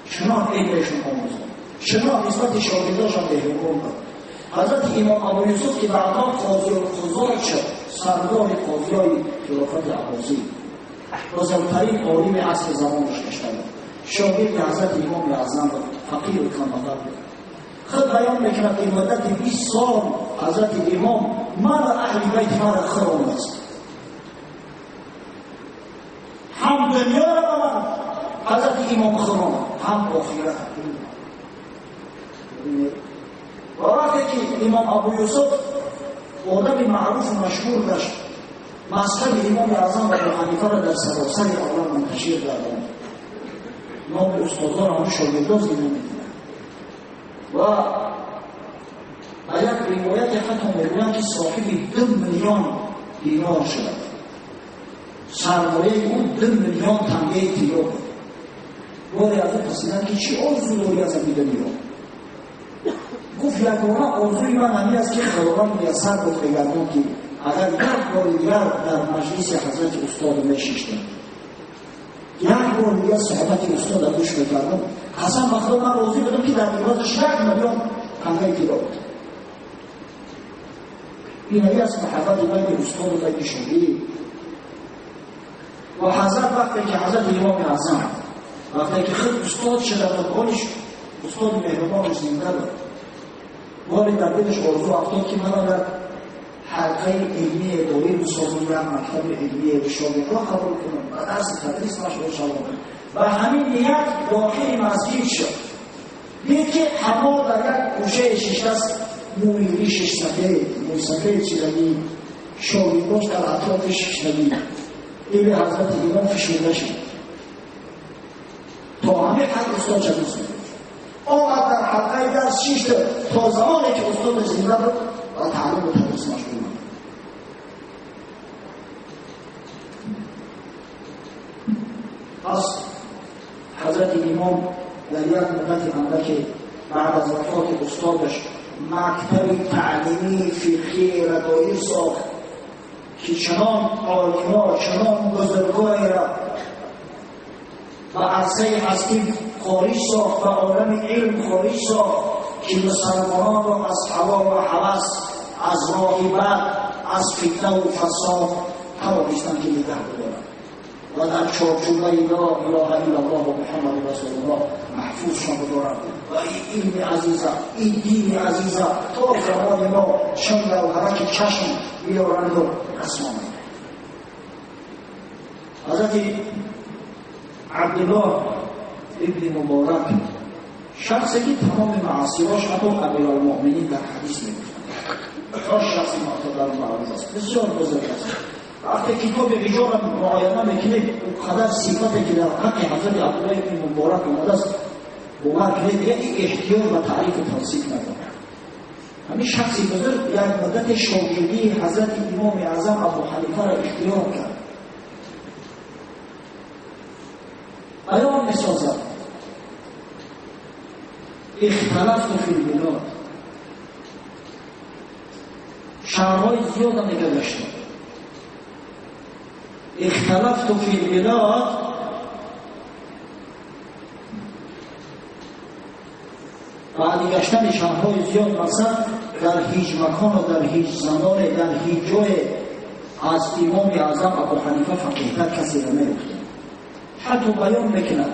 چنان علمشون آموزاند، چنان نسبت شاگرداشان مهربان بود. حضرت امام ابو یوسف که بعدا قاضی القضات شد، سردار قاضیای خلافت عباسی، بزرگترین عالم عصر زمانش گشته بود، شاگرد حضرت امام اعظم بود، فقیر و کمبغل بود. خود بیان میکند که مدت 20 سال حضرت امام من و اهل بیت مرا خوران است، هم دنیا را به من حضرت امام خوران، هم آخرت. و وقتی که امام ابو یوسف آدم معروف و مشهور داشت، مذهب امام اعظم ابو حنیفه را در سراسر عالم منتشر کردند، نام استادان هم شاگردان زنده می‌کنند. و به یک روایت حتی میگویند که صاحب 2 میلیون دینار شد، سرمایه او 2 میلیون تنگه طلا بود. باری از او پرسیدند که چی آرزو داری از این دنیا؟ گفت یگانه آرزوی من همین است که خداوند میسر بود بگردان که Агар як бори дигар дар маҷлиси ҳазрати устод мешиштам, як бор дигар суҳбати устода гӯш мекардам, қасам ба Худо, ман розӣ будам, ки дар ивазаш 1 миллион тангаи тилло буд. Инаи аст муҳаббати байни устоду байни шогирд. Ва ҳазрат, вақте ки ҳазрати имоми аъзам, вақте ки худ устод шуда буд, ҳолиш устоди меҳрубонаш зинда буд, боре дар дилаш орзу афтод, ки маро дар ҳалқаи илмие доир бисозам, як мактаби илмие шогирдро қабул кунам, ба дарси тадрис машғул шавам. Ба ҳамин ният дохили масҷид шуд. Дид, ки ҳамо дар як гӯшаи шиштааст, мӯи ришаш сафед, мӯи сафед шидагӣ, шогирдош дар атрофи шиштагӣ. Дили ҳазрати имом фишурда шуд. То ҳамин ҳад устодша дӯст медошт. Омад, дар ҳалқаи дарс шишт, то замоне ки устоди зинда буд ба таълиму тадрис машғул буд. Пас ҳазрати имом дар як муддати андаке баъд аз вафоти устодаш мактаби таълимии фиқҳиеро доир сохт, ки чунон олимо, чунон бузургоеро ба арсаи ҳастӣ хориҷ сохт, ба олами илм хориҷ сохт, ки мусалмононро аз ҳаво ва ҳавас, аз роҳи бад, аз фитнаву фасод тавонистанд, ки нигаҳ бидоранд ва дар чорчӯбаи ла илоҳа иллаллоҳу Муҳаммаду расулуллоҳ маҳфузшон бидоранд ва ин илми азиза, ин дини азиза то замони мо чун гавҳараки чашм биёранду расонанд. Ҳазрати Абдуллоҳ ибни Муборак, шахсе ки тамоми маъсирош ҳатто амиралмуъминин дар ҳадис мегуфтанд, то шахси муътабар, маъруф аст, бисёр бузург аст. Вақте китоби риҷолро муояна мекунед, қадар сифате ки дар ҳаққи ҳазрати Абдуллоҳ ибни Муборак омадааст, бовар кунед, яке эҳтиёҷ ба таърифу тавсиф надорад. Ҳамин шахси бузург як муддати шогирдии ҳазрати имоми аъзам Абу Ҳанифаро ихтиёр кард. Баён месозад: اختلفت في البلاد، شهرهای زیاد هم نگه داشتم، اختلفت في البلاد بعد گشتن شهرهای زیاد، مثلا در هیچ مکان و در هیچ زمان، در هیچ جای از امام اعظم ابو حنیفه فقیه‌تر کسی را نیفتد. حتی بیان میکند: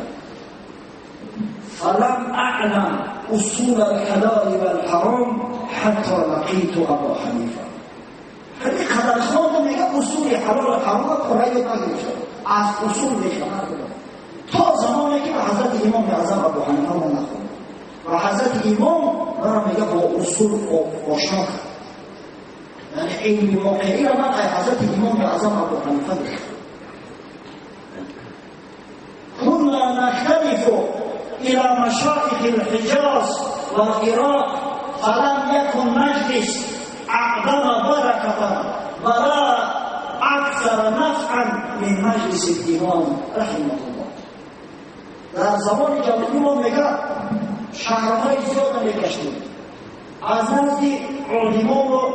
فلم اعلم اصول الحلال والحرام حتى لقيت ابا حنیفه. خیلی قدر خواندم، میگه اصول حلال و حرام را یاد نگرفتم، از اصول بیخبر بودم تا زمانی که به حضرت امام اعظم ابو حنیفه ما نخوندم و حضرت امام مرا، میگه، با اصول آشنا کرد. یعنی علم واقعی را من از حضرت امام اعظم ابو حنیفه گرفتم. كنا نختلف إلى مشايخ الحجاز والعراق، فلم يكن مجلس أعظم بركة ولا أكثر نفعا من مجلس الإمام رحمه الله. در زمان جوانی ما، میگه، شهرهای زیاد میگشتیم، از نزد علما و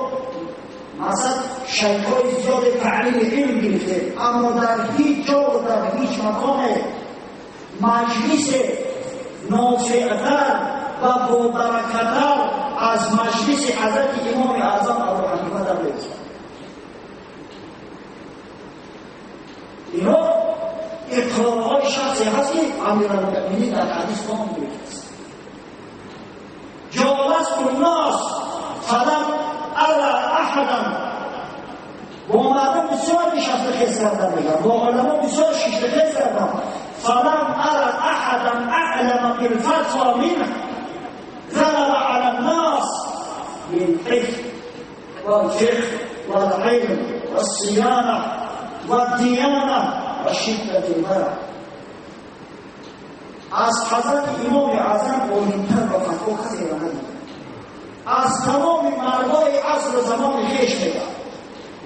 مثلا شیخهای زیاد تعلیم علم گرفته، اما در هیچ جا و در هیچ مکان مجلس نافعتر و بابرکتر از مجلس حضرت امام اعظم ابو حنیفه در نیست. اینا اقرارهای شخصی هست که امیرالمؤمنین در حدیث نام گرفته است. جالست الناس فلم ارى احدا، با مردم بسیار نشسته خیز کردم، میگم با علما بسیار شیشته خیز کردم، فلم ارى احدا اعلم بالفتوى منه، غلب على الناس بالحفظ والفقه والعلم والصيانة والديانة وشدة الورع. از حضرت امام اعظم عالمتر و فتوا کسی را ندید از تمام مردای عصر و زمان خویش. میگه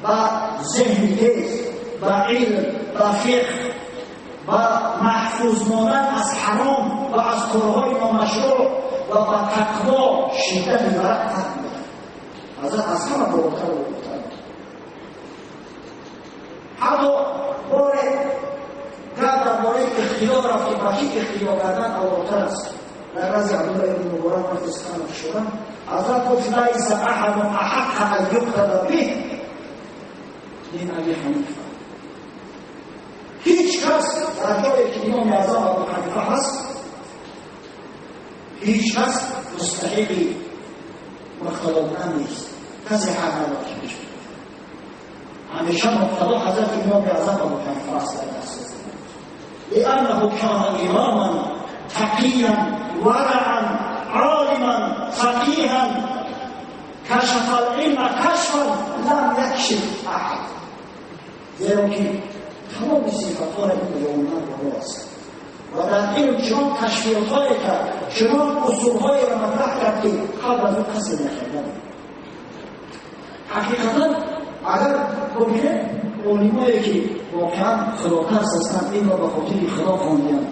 با ذهن تیز، با علم، با فقه و محفوظ ماندن از حرام و از کارهای نامشروع و با تقوا، شدت ورع فرق می‌دهد. حضرت از همه بالاتر و بالاتر. Ҳатто боре гап дар бораи ихтилоф рафт, ки ба кӣ ихтилоф кардан авлотар аст. Дар назди Абдуллоҳ ибни Муборак вақте сухан кушоданд, ҳазрат гуфт: лайса аҳадун аҳаққа ан юқтада биҳ мин Аби Ҳанифа. Ҳеҷ кас дар ҷое ки Имоми Аъзам Абу Ҳанифа ҳаст, ҳеҷ кас мустаҳиқи муқтадо будан нест. Касе ҳақ надорад ки пеш биравад. Ҳамеша муқтадо ҳазрати Имоми Аъзам Абу Ҳанифа аст дар дасти. لأنه كان إماما تقيا ورعا عالما فقيها كشف العلم كشفا لم يكشف أحد. زیرا که تمام صفت‌ها را این جوانان بالا است و در علم چنان کشفیات‌هایی کرد، چنان اصول‌هایی را مطرح کرد که قبل از او کسی نکرده بود. حقیقتا اگر ببینید علمایی که واقعا خداترس هستند، این را به خاطر خدا خواندند،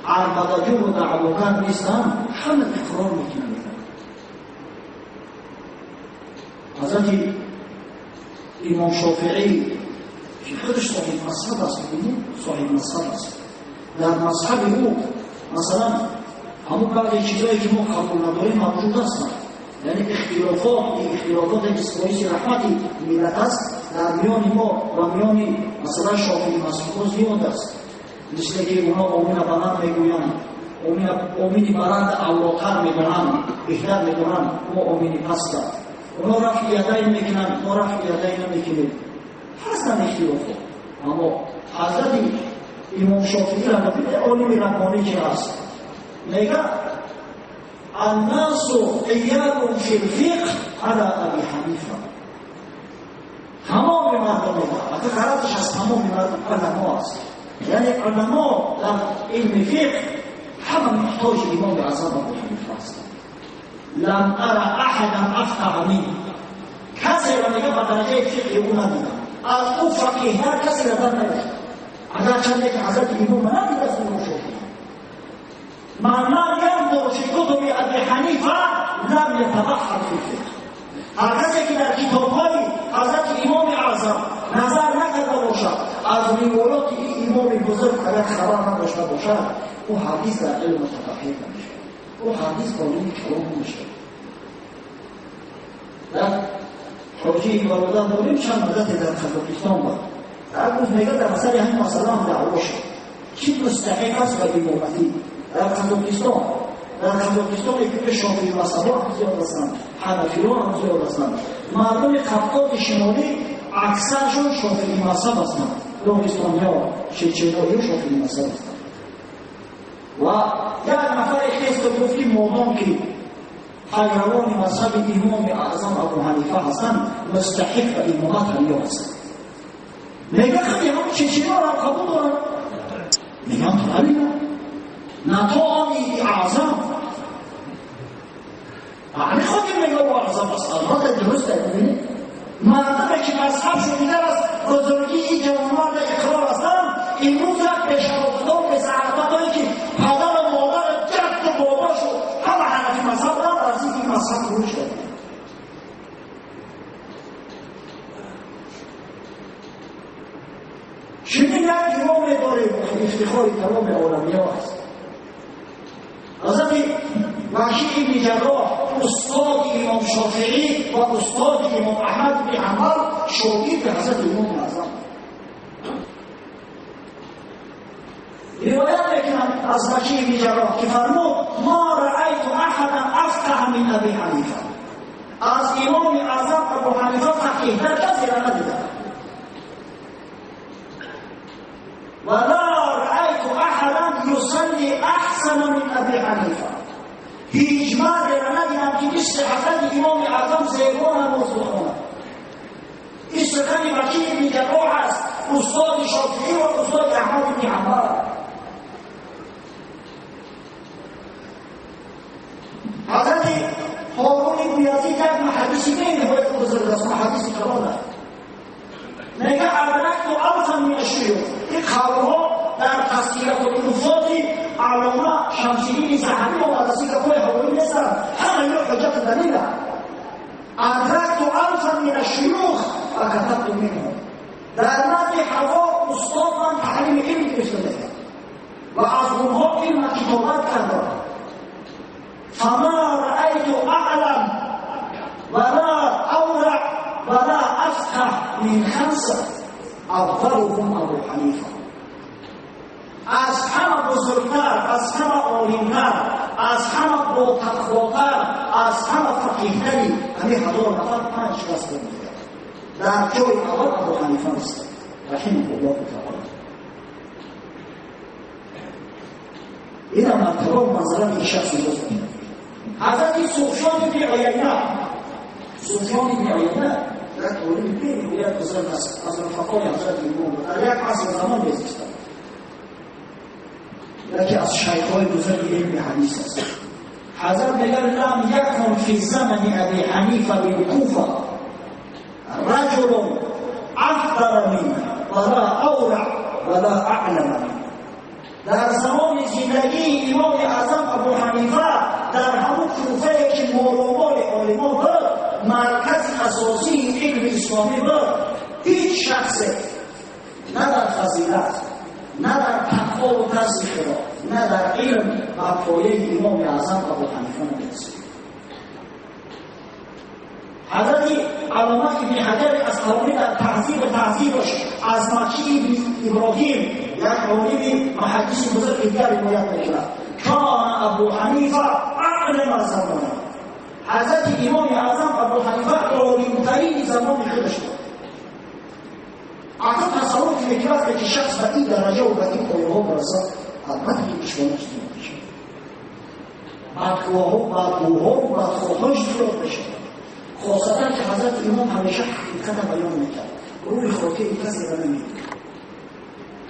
عربده‌جو و دعواگر نیستند، همه اقرار میکنند. حضرت امام شافعی که خودش صاحب مذهب است، ببینید صاحب مذهب است، در مذهب او مثلا همون بعضی چیزایی که ما قبول نداریم موجود هستند. یعنی اختلافات باعث رحمت ملت است، در میان ما و میان مثلا شافعی مذهب زیاد است. مثل که اونا آمین بلند میگویند، آمین بلند اولاتر میدونند، بهتر میدونند، ما آمین پستند. اونا رفع یدین میکنند، ما رفع یدین نمیکنیم. هستن اختلافات. اما حضرت امام شافعی را ببینید، عالم ربانی که هست، میگه الناس عیال فی الفقه علی ابی حنیفه. تمام مردم میگه، حتی غرضش از تمام مردم علما است. یعنی علما در علم فقه همه محتاج امام اعظم ابو حنیفه هستند. لم ارى احدا افقه منه. کسی را میگه به درجه فقه او ندیدم، از او فقیه‌تر کسی را در ندیدم. اگر چند که حضرت امام ندید از امام شافعی، من لم ينظر في كتب ابي حنیفه لم يتبحر في الفقه. هر کسی که در کتاب‌های حضرت امام اعظم نظر نکرده باشد، از روایات این امام بزرگ اگر خبر نداشته باشد، او هرگز در علم متفقه نمی‌شود، او هرگز عالم کلام نمی‌شود. در حاجی برادر داریم چند مدت در قزاقستان بود، در روز میگه در اثر همین مسئله هم دعوا شد کی مستحق است به امامتی در قزاقستان. در قزاقستان یکی شافعی مذهب‌ها هم زیاد هستند، حنفی‌ها هم زیاد هستند. مردم قفقاز شمالی اکثرشون شافعی مذهب هستند، داغستانی‌ها، چچنی‌ها شافعی مذهب هستند. و یک نفر خیست گفت که مادام که پیروان مذهب امام اعظم ابو حنیفه هستند، مستحق به امامت هم هستند. میگه خیلی هم چچنی‌ها را قبول دارن. میگم правильно، نه تا آنی اعظم همین خودی میگه او اعظم است. البته درست ببینید مردم که مذهبشون دیگر از بزرگی این جوانمرد اقرار هستند، امروز یک بشارتدار به زحمتهایی که پدر و مادر جد و باباشو همه حنفی مذهب دارن، از این مذهب خروج کردن. چنین یک امام داریم که افتخار تمام عالمی ها است. حضرت وکیع بن جراح استاد امام شافعی و استاد امام احمد بن حنبل، شاگرد حضرت امام اعظم. روایت میکنم از وکیع بن جراح که فرمود ما رأیت احدا افقه من ابی حنیفه. از امام اعظم ابو حنیفه فقیه‌تر کسی را ندیدم. ولا رأيت أحدا يصلي أحسن من أبي حنيفة. هیچ مردی را ندیدم که مثل حضرت امام اعظم زیبا نماز بخواند. این سخن وکیع بن جراح است، استاد شافعی و استاد احمد بن حنبل. حضرت هارون بن یزید یک محدث بینهایت بزرگ است، محدث کلان است. میگه ادرکت الفا من الشیوخ. این قولها در تذکرة الحفاظ علامه شمس‌الدین ذهبی آورده که پای هارون نیستند، همه اینا حجت دلیله. ادرکت الفا من الشیوخ و کتبت منهم. Дар назди 1000 устод ман таълими илм гирифта будам ва аз онҳо илм китобат кардам. فما رأيت أعلم ولا أورع ولا أفقه من خمسة أولهم أبو حنيفة. از همه بزرگتر، از همه عالمتر، از همه باتقواتر، از همه فقیهتری همه 1000 نفر 5 کس بود. در جای اول ابو حنیفه است رحمه الله تعالی. این مرتبه و منظره این شخص بزرگ. حضرت سفیان بن عیینه، سفیان بن عیینه یک عالم بینهایت بزرگ است، از رفقای حضرت امام بود، در یک عصر زمان میزیستند، یکی از شیخ‌های بزرگ علم حدیث است. حضرت میگه لم یکن فی زمن ابی حنیفه بالکوفه رجل افقر منه ولا اورع ولا اعلم منه. در زمان زندگی امام اعظم ابو حنیفه در همون کوفه که مال عالمان بود، مرکز اساسی علم اسلامی بود، هیچ شخص نه در فضیلت، نه در تقوا و ترس خدا، نه در علم و پایه امام اعظم ابو حنیفه نمی‌رسید. حضرت علامه ابن حجر عسقلانی در تهذیب تهذیبش از مکی ابن ابراهیم یک عالم محدث بزرگ دیگر روایت می‌کند کان ابو حنیفه اعلم زمانه. حضرت امام اعظم ابو حنیفه عالم‌ترین زمان خودش بود. اصلا تصور کنید که وقتی که شخص به این درجه و به این پایه‌ها برسد، البته که دشمنش زیاد میشه، بدگوها و بدخواهاش زیاد میشه. خاصتا که حضرت امام همیشه حقیقت بیان میکرد، روی خاطر کسی را نمیدید.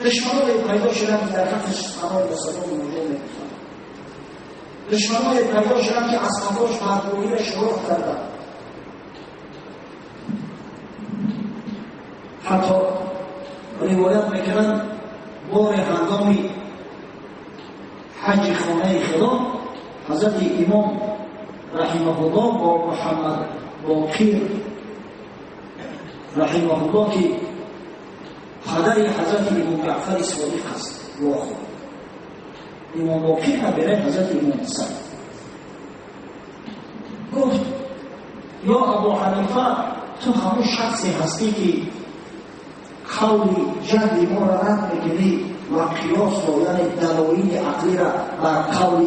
دشمنای پیدا شدن که در حقش سخنهای بسیار موجود میگفتند، دشمنای پیدا شدن که از قفاش بدگویی را شروع کردند. حتی روایت میکنند بار هنگامی حج خانه خدا حضرت امام رحمه الله با محمد باقر رحمه الله که پدر حضرت امام جعفر صادق است، واخورد. امام باقر نبیره حضرت امام حسن گفت یا ابو حنیفه، تو همون شخصی هستی که قول جد ما را رد میکنی و قیاس را، یعنی دلایل عقلی را بر قول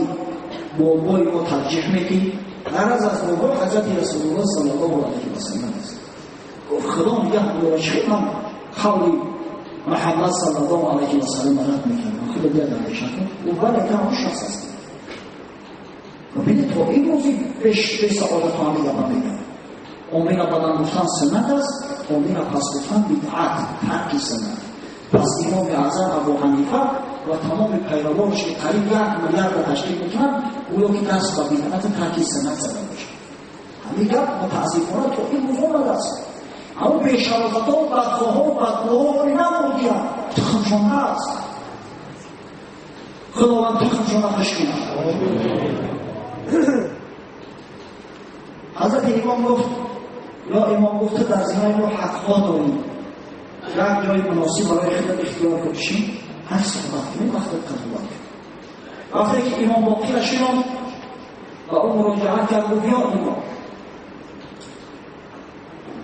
بابای ما ترجیح میدی. غرض از بابا حضرت رسول الله صلی الله علیه و سلم است. گفت خدا میگه خدا من قول محمد صلی الله علیه و سلم رد میکنم، خدا بیاد اندیشه کن. او بله که همون شخص است. ببینید تا این روزی به سعادت همه گپا میگم. امین بدن گفتن سنت است، امین پس گفتن بدعت، ترک سنت. پس امام اعظم ابو حنیفه و تمام پیروانش که قریب 1 میلیارد را تشکیل میکنند، گویا که دست به بدعت ترک سنت زده باشه. همین گپ متاسفانه تا این روز آمده است. اما بی‌شرافت‌ها و بدخواها و بدگوها نمودیند، تخمشان هست. خداوند تخمشان خوش کند. حضرت امام گفت یا امام گفت در زمین ما حقها داریم، یک جای مناسب برای خودت اختیار کنی، هر صحبت کنی وقت قضاوت کنی. وقتی که امام باقر شنید و او مراجعه کرد، گفت یا امام،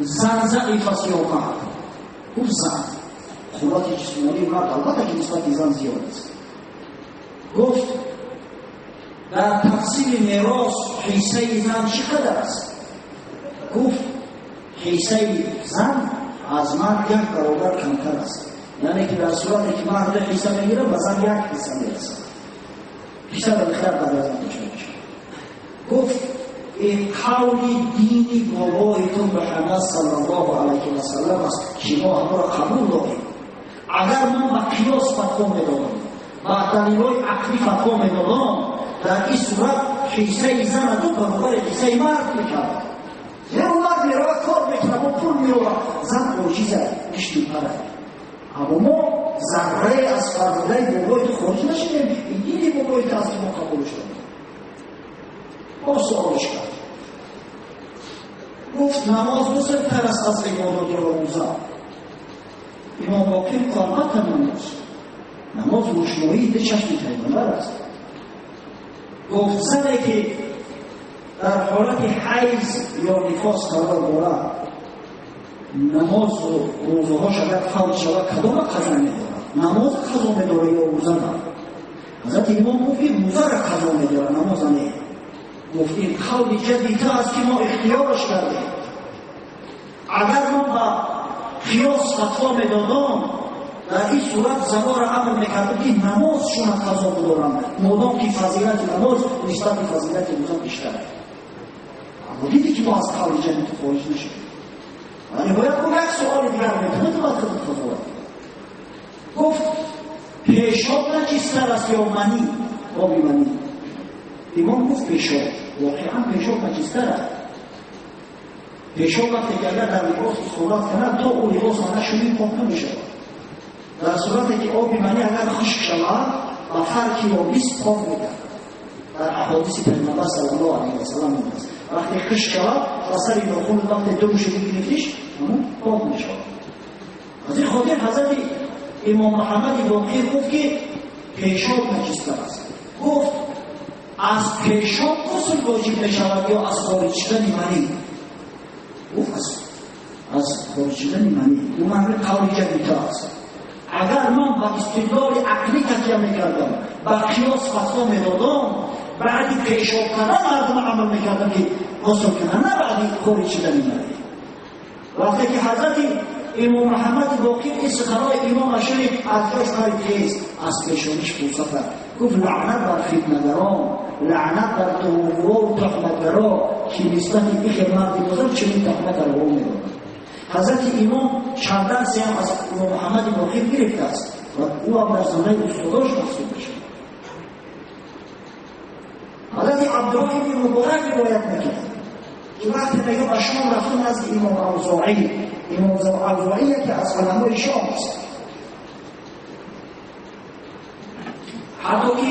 زن ضعیف است یا مرد؟ گفت زن. قوت جسمانی مرد البته که نسبت زن زیاد است. گفت در تقسیم میراث حصه زن چقدر است؟ گفت حصه زن از مرد 1 برابر کمتر است. یعنی که در صورتی که مرد حصه میگیره به زن 1 حصه میرسد، حصه به بخیر بعد از آن میشه. گفت این قول دینی بابایتون محمد صلی الله علیه و سلم است که ما همه را قبول داریم. اگر من به قیاس فتوا میدادم، با دلیل‌های عقلی فتوا میدادم، در این صورت حصه زن 2 برابر حصه مرد میکرد. زیرا مرد میرود کار میکنه و پول میرود، زن عاجزه گشتی پره. اما ما ذره از فرموده بابای تو خارج نشدیم، این دین بابای تو از که ما قبولش داریم. با سوالش کرد، گفت نماز بزرگتر است از عبادات یا روزه؟ Имом Боқир албатта намоз, намоз рӯшноии ду чашми пайғамбар аст. Гуфт зане ки дар ҳолати ҳайз ё нифос қарор дорад, намозу рӯзаҳош агар фавт шавад, кадома қазо медорад? Намоз қазо медорад ё рӯза? Ҳазрати имом гуфт ки рӯзаро қазо медорад, намоза не. Гуфт ин қавли ҷадди ту аст ки мо ихтиёраш кардем. Агар мо ба қиёс фатво медодам, дар ин сурат занонро амр мекардем ки намозшонро қазо бидоранд, модом ки фазилати намоз нисбат ба фазилати рӯза бештар аст. Аммо дидӣ ки мо аз қавли ҷадди ту хориҷ нашудем. Ва ниҳоят гуфт як суоли дигар метавонад бояд худат қазоват кунӣ. Гуфт пешоб наҷистар аст ё манӣ? Оби манӣ. Имом гуфт пешоб. Воқеан пешоб наҷистар аст. Пешоб вақте ки агар дар либос сурат кунад, то ӯ либосро нашӯӣ пок намешавад. Дар сурате ки оби манӣ агар хушк шавад, ба фарқи ёбис пок мегардад. Дар аҳодиси Пайғамбар саллаллоҳу алайҳи васаллам омадааст. Вақте хушк шавад, ба сари нохун вақте думши бигирифтиш, ҳамон пок мешавад. Аз ин хотир ҳазрати имом Муҳаммади Боқир гуфт ки пешоб наҷистар аст. Гуфт аз пешоб ғусл воҷиб мешавад ё аз хориҷ шудани манӣ? Гуфт аз хориҷ шудани манӣ. Ӯ маъни қавли ҷадди ту аст. Агар ман ба истидлоли ақлӣ такя мекардам, ба қиёс фатво медодам, баъди пешоб кардан мардум амр мекардам ки ғусл кунанд, на баъди хориҷ шудани манӣ. Вақте ки ҳазрати имом Муҳаммади Боқир ин суханои имом шунид, аз ҷош парид хез, аз пешониш пӯса кард. Гуфт лаънат бар фитнагарон, лаънат бар дурӯғгӯ ва туҳматгаро ки нисбати ин хел марди бузург чунин туҳмат дар ӯ медоданд. Ҳазрати имом чанд дарсе ҳам аз имом Муҳаммади Боқир гирифтааст ва ӯ ҳам дар зумраи устодош маҳсуб мешавад. Ҳазрати Абдуллоҳ ибни Муборак ривоят мекунад ки вақте мегӯяд ба Шом рафтам назди имом Авзоӣ, имом Авзоӣ яке аз уламои Шом аст. Ҳатто ки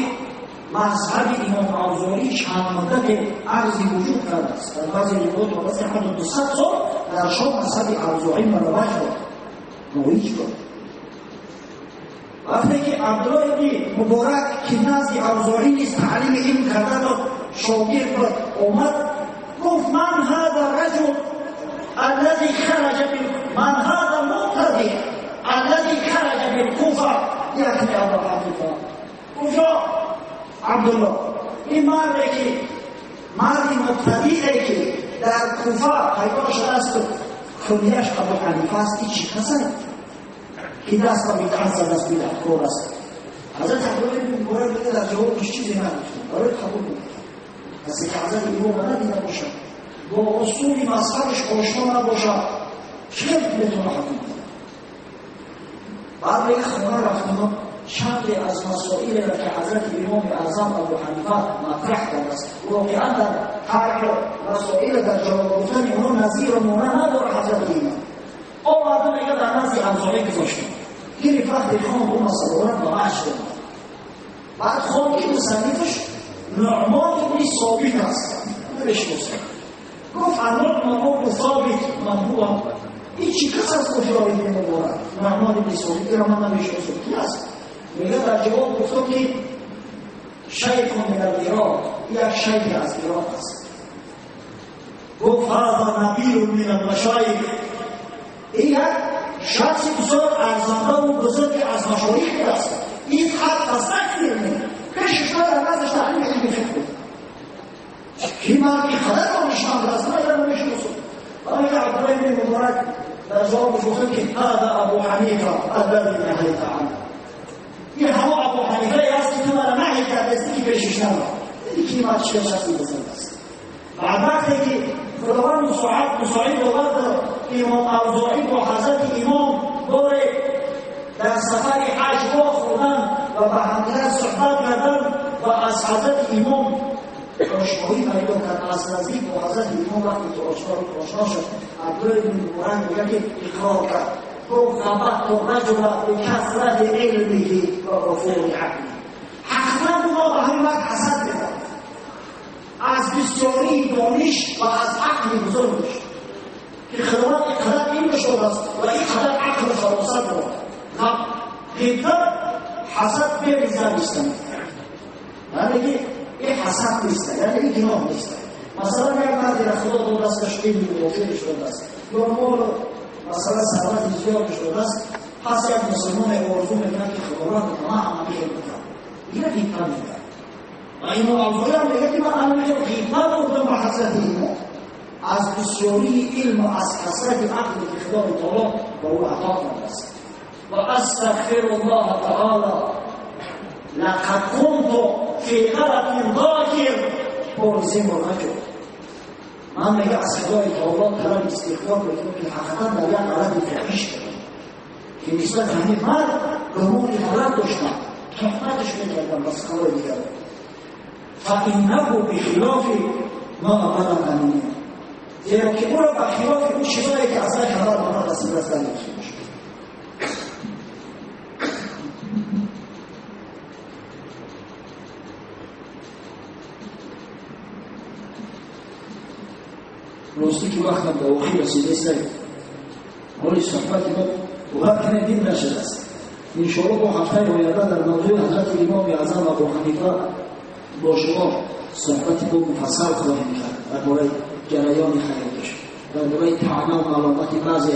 мазҳаби имом Авзоӣ чанд муддате арзи вуҷуд кардааст. Дар баъзе ривоят омадааст ки ҳатто 200 сол дар Шом мазҳаби Авзоӣ муравваҷ буд, роиҷ буд. Вақте ки Абдуллоҳ ибни Муборак ки назди Авзоӣ низ таълими илм карда буд, шогирд буд, омад гуфт ман ҳаза раҷул аллази хараҷа ман ҳаза муқтади аллази хараҷа билкуфа яъни Абу Ҳанифа. Гуфт Абдуллоҳ, ин марде ки марди муқтадие ки дар Куфа пайдо шудааст кунияш Абу Ҳанифа аст, ин чӣ кас аст ки даст ба бидъат задааст, бидъаткор аст? Ҳазрати Абдуллоҳ ибни Муборак мегӯяд дар ҷавобаш чизе нагуфтам, барои қабул мекардам. Касе ки ҳазрати имом надида бошад, бо усули мазҳабаш ошно набошад, чӣ метавонад ҳукм кунад? Баъд мегӯяд хона рафтам, чанде аз масоилеро ки ҳазрати имоми аъзам Абу Ҳанифа матраҳ кардааст, воқеан дар тарҳи масоил дар ҷавоб гуфтани онҳо назиру монанд надорад ҳазрати имом. Оварда мегӯяд дар назди Авзоӣ гузоштам. Гирифт вақте хонд он масъаларо ба ваҷд омад. Баъд хонд ки мусаннифаш Нуъмон ибни Собит аст. Намешиносам. Гуфт Нуъмон ибни Собит ман ҳува? Ин чӣ кас аст? Гуфт ё ибни Муборак. Нуъмон ибни Собит инро ман намешиносам. Ки аст? Мегӯяд дар ҷавоб гуфтам ки шайхун мин ал-Ироқ, як шайхе аз Ироқ аст. Гуфт ҳаза набирун мин ал-машайих, ин як шахси бисёр арзандаву бузурге аз машоих аст. Ин ҳақ аст накунем. Пешаш дар наздаш таълими илми фиқҳ буд. Ки мард инқадар донишманд аст, ман инро намешиносам. Ва мегӯяд Абдуллоҳ ибни Муборак дар ҷавобаш гуфтам ки ҳаза Абу Ҳанифа аллази наҳайта анҳу. Ин ҳамо Абу Ҳанифае аст ки ту маро наҳй кардасти ки пешаш наро. Дидӣ ки ин мард чӣ шахси бузург аст. Баъд вақте ки худованд мусоид овард, имом Авзоӣ бо ҳазрати имом боре дар сафари ҳаҷ вохӯрданд ва ба ҳамдигар суҳбат карданд ва аз ҳазрати имом ошноӣ пайдо кард. Аз наздик бо ҳазрати имом вақте ки ошно шуд, Абдуллоҳ ибни Муборак мегӯяд ки иқрор кард. Гуфт ғабату раҷула бикасрати илмиҳи ва ғуфури ақлиҳи. Ҳақиқатан мо ба ҳамин мард ҳасад мекардем аз бисёрии дониш ва аз ақли бузургаш ки худованд инқадар илмаш додааст ва инқадар ақлу фаросат дорад. Ғибта ҳасад бери зависть, яъне ки ин ҳасад нест, яъне ин гуноҳ нест. Масалан, як мардеро Худо додааст, илми вофирш додааст ё молу, масалан, сарвати зиёдш додааст. Пас як мусулмоне орзу мекунад, ки Худованд, ман ҳама хел бикам. Ина ғибта мегӯяд. Ва Имом Авзоӣ мегӯяд, ки ман ана хел ғибта бурдам ба ҳазрати имом аз бисёрии илму аз касрати ақле, ки Худои таоло ба ӯ ато кардааст. Ва астағфиру Аллоҳа таоло, лақад кунту фи ғалатин зоҳир. Бори се бор наҷод. Ман, мега, аз Худои таоло талаби истиғфор мекунам, ки ҳақиқатан дар як ғалати фоҳиш кардам, ки нисбат ҳамин мард гумони ғалат доштам, туҳматаш мекардам ба суханҳои дигар. Фаиннаҳу бихилофи ма балағани, зеро ки ӯро ба хилофи ӯ чизое, ки аз вай хабар ба ман расидааст, дарёфт шуд. Ростӣ ки вақтам ба охир расидааст, ҳоли суҳбати мо бовар кунед, дин нашудааст. Иншоалло, бо ҳафтаи оянда дар мавзӯи ҳазрати Имоми Аъзам Абу Ҳанифа бо шумо суҳбати бо муфассал хоҳем кард, дар бораи ҷараёни ҳаёташ, дар бораи таъна маломати баъзе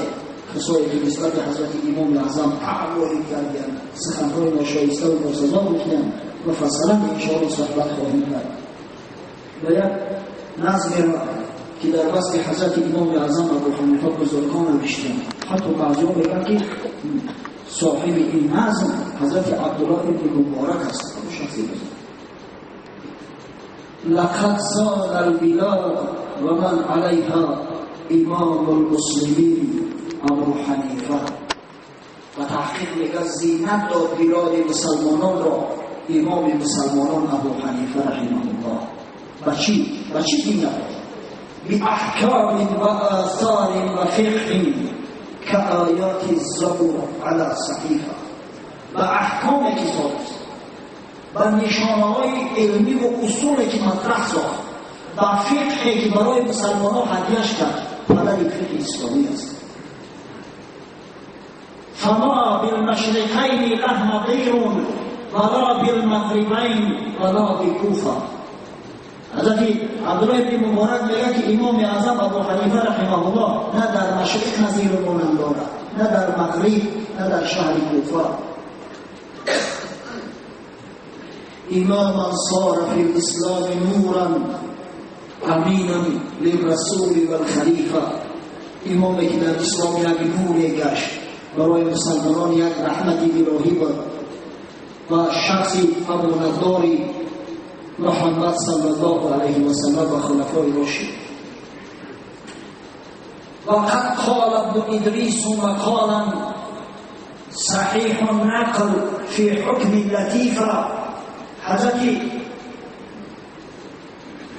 касое, ки нисбати ҳазрати Имоми Аъзам таъворӣ карданд, суханҳои ношоиставу носазо гуфтанд. Муфассалан, иншоалло, суҳбат хоҳем кард. Ва як назмеро, ки дар васфи ҳазрати Имоми Аъзам Абу Ҳанифа бузургон навиштанд, ҳатто баъзиҳо мегӯянд, ки соҳиби ин назм ҳазрати Абдуллоҳ ибни Муборак аст, шахси бузург. لقد زان البلاد ومن عليها إمام المسلمين أبو حنیفه. و تحقیق میگه زینت داد بلاد مسلمانان را امام مسلمانان ابو حنیفه رحمه الله. و چی؟ و چی زینت داد؟ بأحكام وآثار وفقه كآيات الزبور على صحيفة. و احکامی که ساخت، و نشانه های علمی و اصولی که مطرح ساخت، و فقهی که برای مسلمان ها هدیهش کرد، پدر فقه اسلامی است. فما بالمشرقین له نظیر ولا بالمغربین ولا بکوفه. حضرت عبدالله ابن مبارک میگه که امام اعظم ابو حنیفه رحمه الله نه در مشرق نظیر مانند دارد، نه در مغرب، نه در شهر کوفه. اماما صار في الاسلام نورا امينا للرسول والخلیفه. امامی که در اسلام یک نور گشت، برای مسلمانان یک رحمت الهی بود و شخصی امانتداری محمد صلی الله علیه و سلم و خلفای راشد. وقد قال ابن ادریس مقالا صحیح النقل في حکم لطیفه. حضرت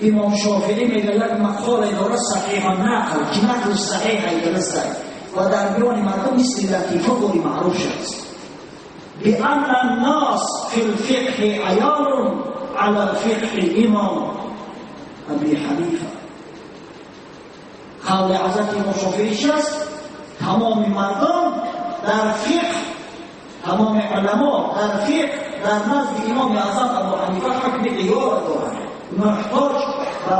امام شافعی میگه یک مقاله داره صحیح النقل، که نقلش صحیح درست و در میان مردم مثل لطیفه بوری معروف شد، بأن الناس في الفقه عيال على فقه امام ابی حنیفه. قول حضرت امام شافعی است، تمام مردم در فقه، تمام علما در فقه در نزد امام اعظم ابو حنیفه حکم عیال دارند، محتاج به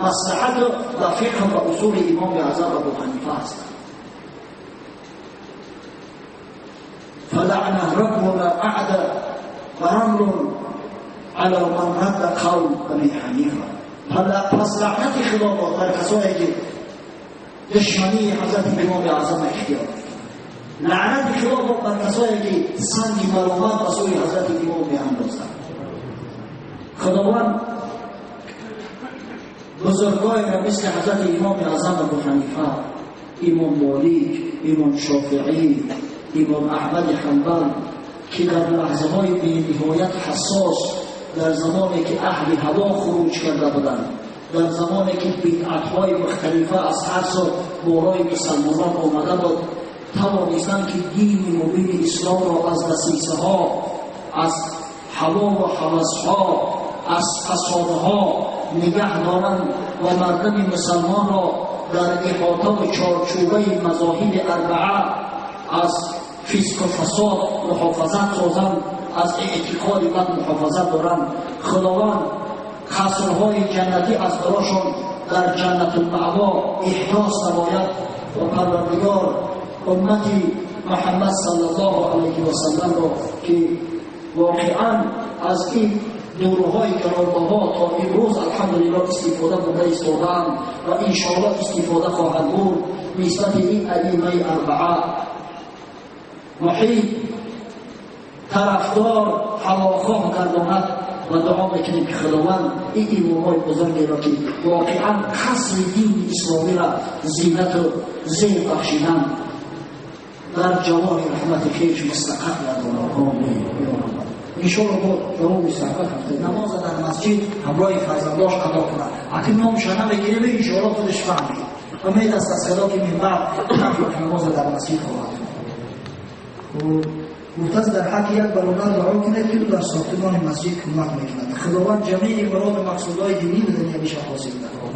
مصلحت و فقه و اصول امام اعظم ابو حنیفه هستند. فلعنه ربنا اعدى ورمل على من رد قول ابی حنیفه. پس لعنت خدا باد بر کسایی که دشمنی حضرت امام اعظم اختیار، لعنت خدا باد بر کسایی که سنگ ملامت به سوی حضرت امام میاندازند. خداوند بزرگای را مثل حضرت امام اعظم ابو حنیفه، امام مالک، امام شافعی، امام احمد حنبل، که در لحظه های بینهایت حساس، در زمانی که اهل هوا خروج کرده بودند، در زمانی که بدعت های مختلفه از هر سو بالای مسلمانان آمده بود، توانستند که دین مبین اسلام را از دسیسه ها، از هوا و هوس ها، از فسادها نگه دارند و مردم مسلمان را در احاطه و چارچوبه مذاهب اربعه از фисқу фасод муҳофизат созанд, аз эътиқоди бад муҳофизат доранд. Худованд қасрҳои ҷаннатӣ аз барошон дар ҷаннатулмаъво эҳдос намояд ва Парвардигор уммати Муҳаммад саллаллоҳу алайҳи васалламро, ки воқеан аз ин дурҳои гаронбаҳо то имрӯз алҳамдулиллоҳ истифода бурда истодаанд ва иншоаллоҳ истифода хоҳанд бурд, нисбати ин аиммаи арбаа муҳиб, тарафдор, ҳавохоҳ гардонад ва дуо мекунем, ки Худованд ин имомҳои бузургеро, ки воқеан қасри дини исломиро зинату зеб бахшиданд, дар ҷавори раҳмати хеш мустақар гардонад. Омин. Иншоалло бо ҷавоби суҳбат ҳафта намоза дар масҷид ҳамроҳи фарзандош адо кунад. Акин номша намегирем, иншоалло худаш фаҳмид. Умед аст аз Худо, ки минбаъд намоза дар масҷид хоҳад. Гуфтааст, дар ҳаққи як бародар дуо кунед, ки ӯ дар сохтмони масҷид кӯмак мекунад. Худованд ҷамеи муроду мақсудҳои динӣ ва дунявиша ҳосил кунад.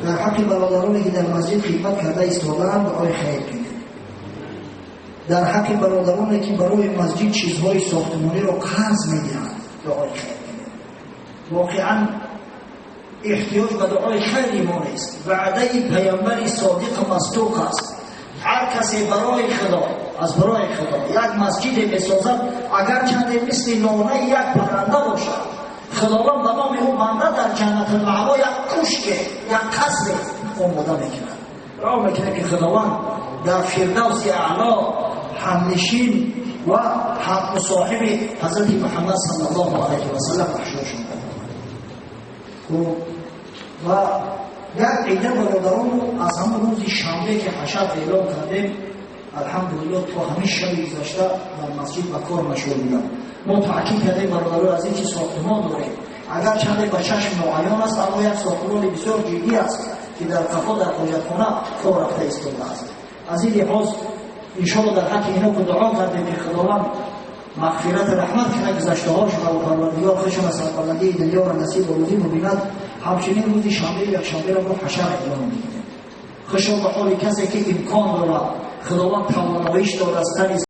Дар ҳаққи бародароне, ки дар масҷид хидмат карда истодаанд, дуои хайр кунед. Дар ҳаққи бародароне, ки барои масҷид чизҳои сохтмониро қарз медиҳанд, дуои хайр кунед. Воқеан эҳтиёҷ ба дуои хайри мо нест. Ваъдаи паямбари содиқу масдуқ аст. Ҳар касе барои Худо, аз барои Худо як масҷиде месозад, агарчанде мисли нонаи як парранда бошад, Худованд ба номи ӯ банда дар ҷаннатулмаъво як кушке, як қасре омода мекунад. Дуо мекунад, ки Худованд дар фирдавси аъло ҳамнишин ва ҳаммусоҳиби ҳазрати Муҳаммад саллаллоҳу алайҳи васаллам маҳшуршон гардонад. Ва як ида бародарону аз ҳамон рӯзи шанбе, ки ҳашар эълон кардем, алҳамдулиллоҳ, то ҳамин шаби гузашта дар масҷид ба кор машғул будам. Мо таъкид кардем, бародарои азиз, ки сохтмон дорем, агарчанде ба чашм ноаён аст, аммо як сохтмони бисёр ҷиддӣ аст, ки дар қафо дар ҳоҷатхона кор рафта истодааст. Аз ин лиҳоз иншоалло дар ҳаққи ино ки дуо кардем, ки Худованд мағфирату раҳмат кунад гузаштаҳошона ва Парвардигор худшона сарбаландии дунёро насибу рӯзӣ мубинад. Ҳамчунин рӯзи шанбе, якшанберо мо ҳашар эълон мекунем. Хушо ба ҳоли касе, ки имкон дорад, Худованд тавоноиш дорад, тани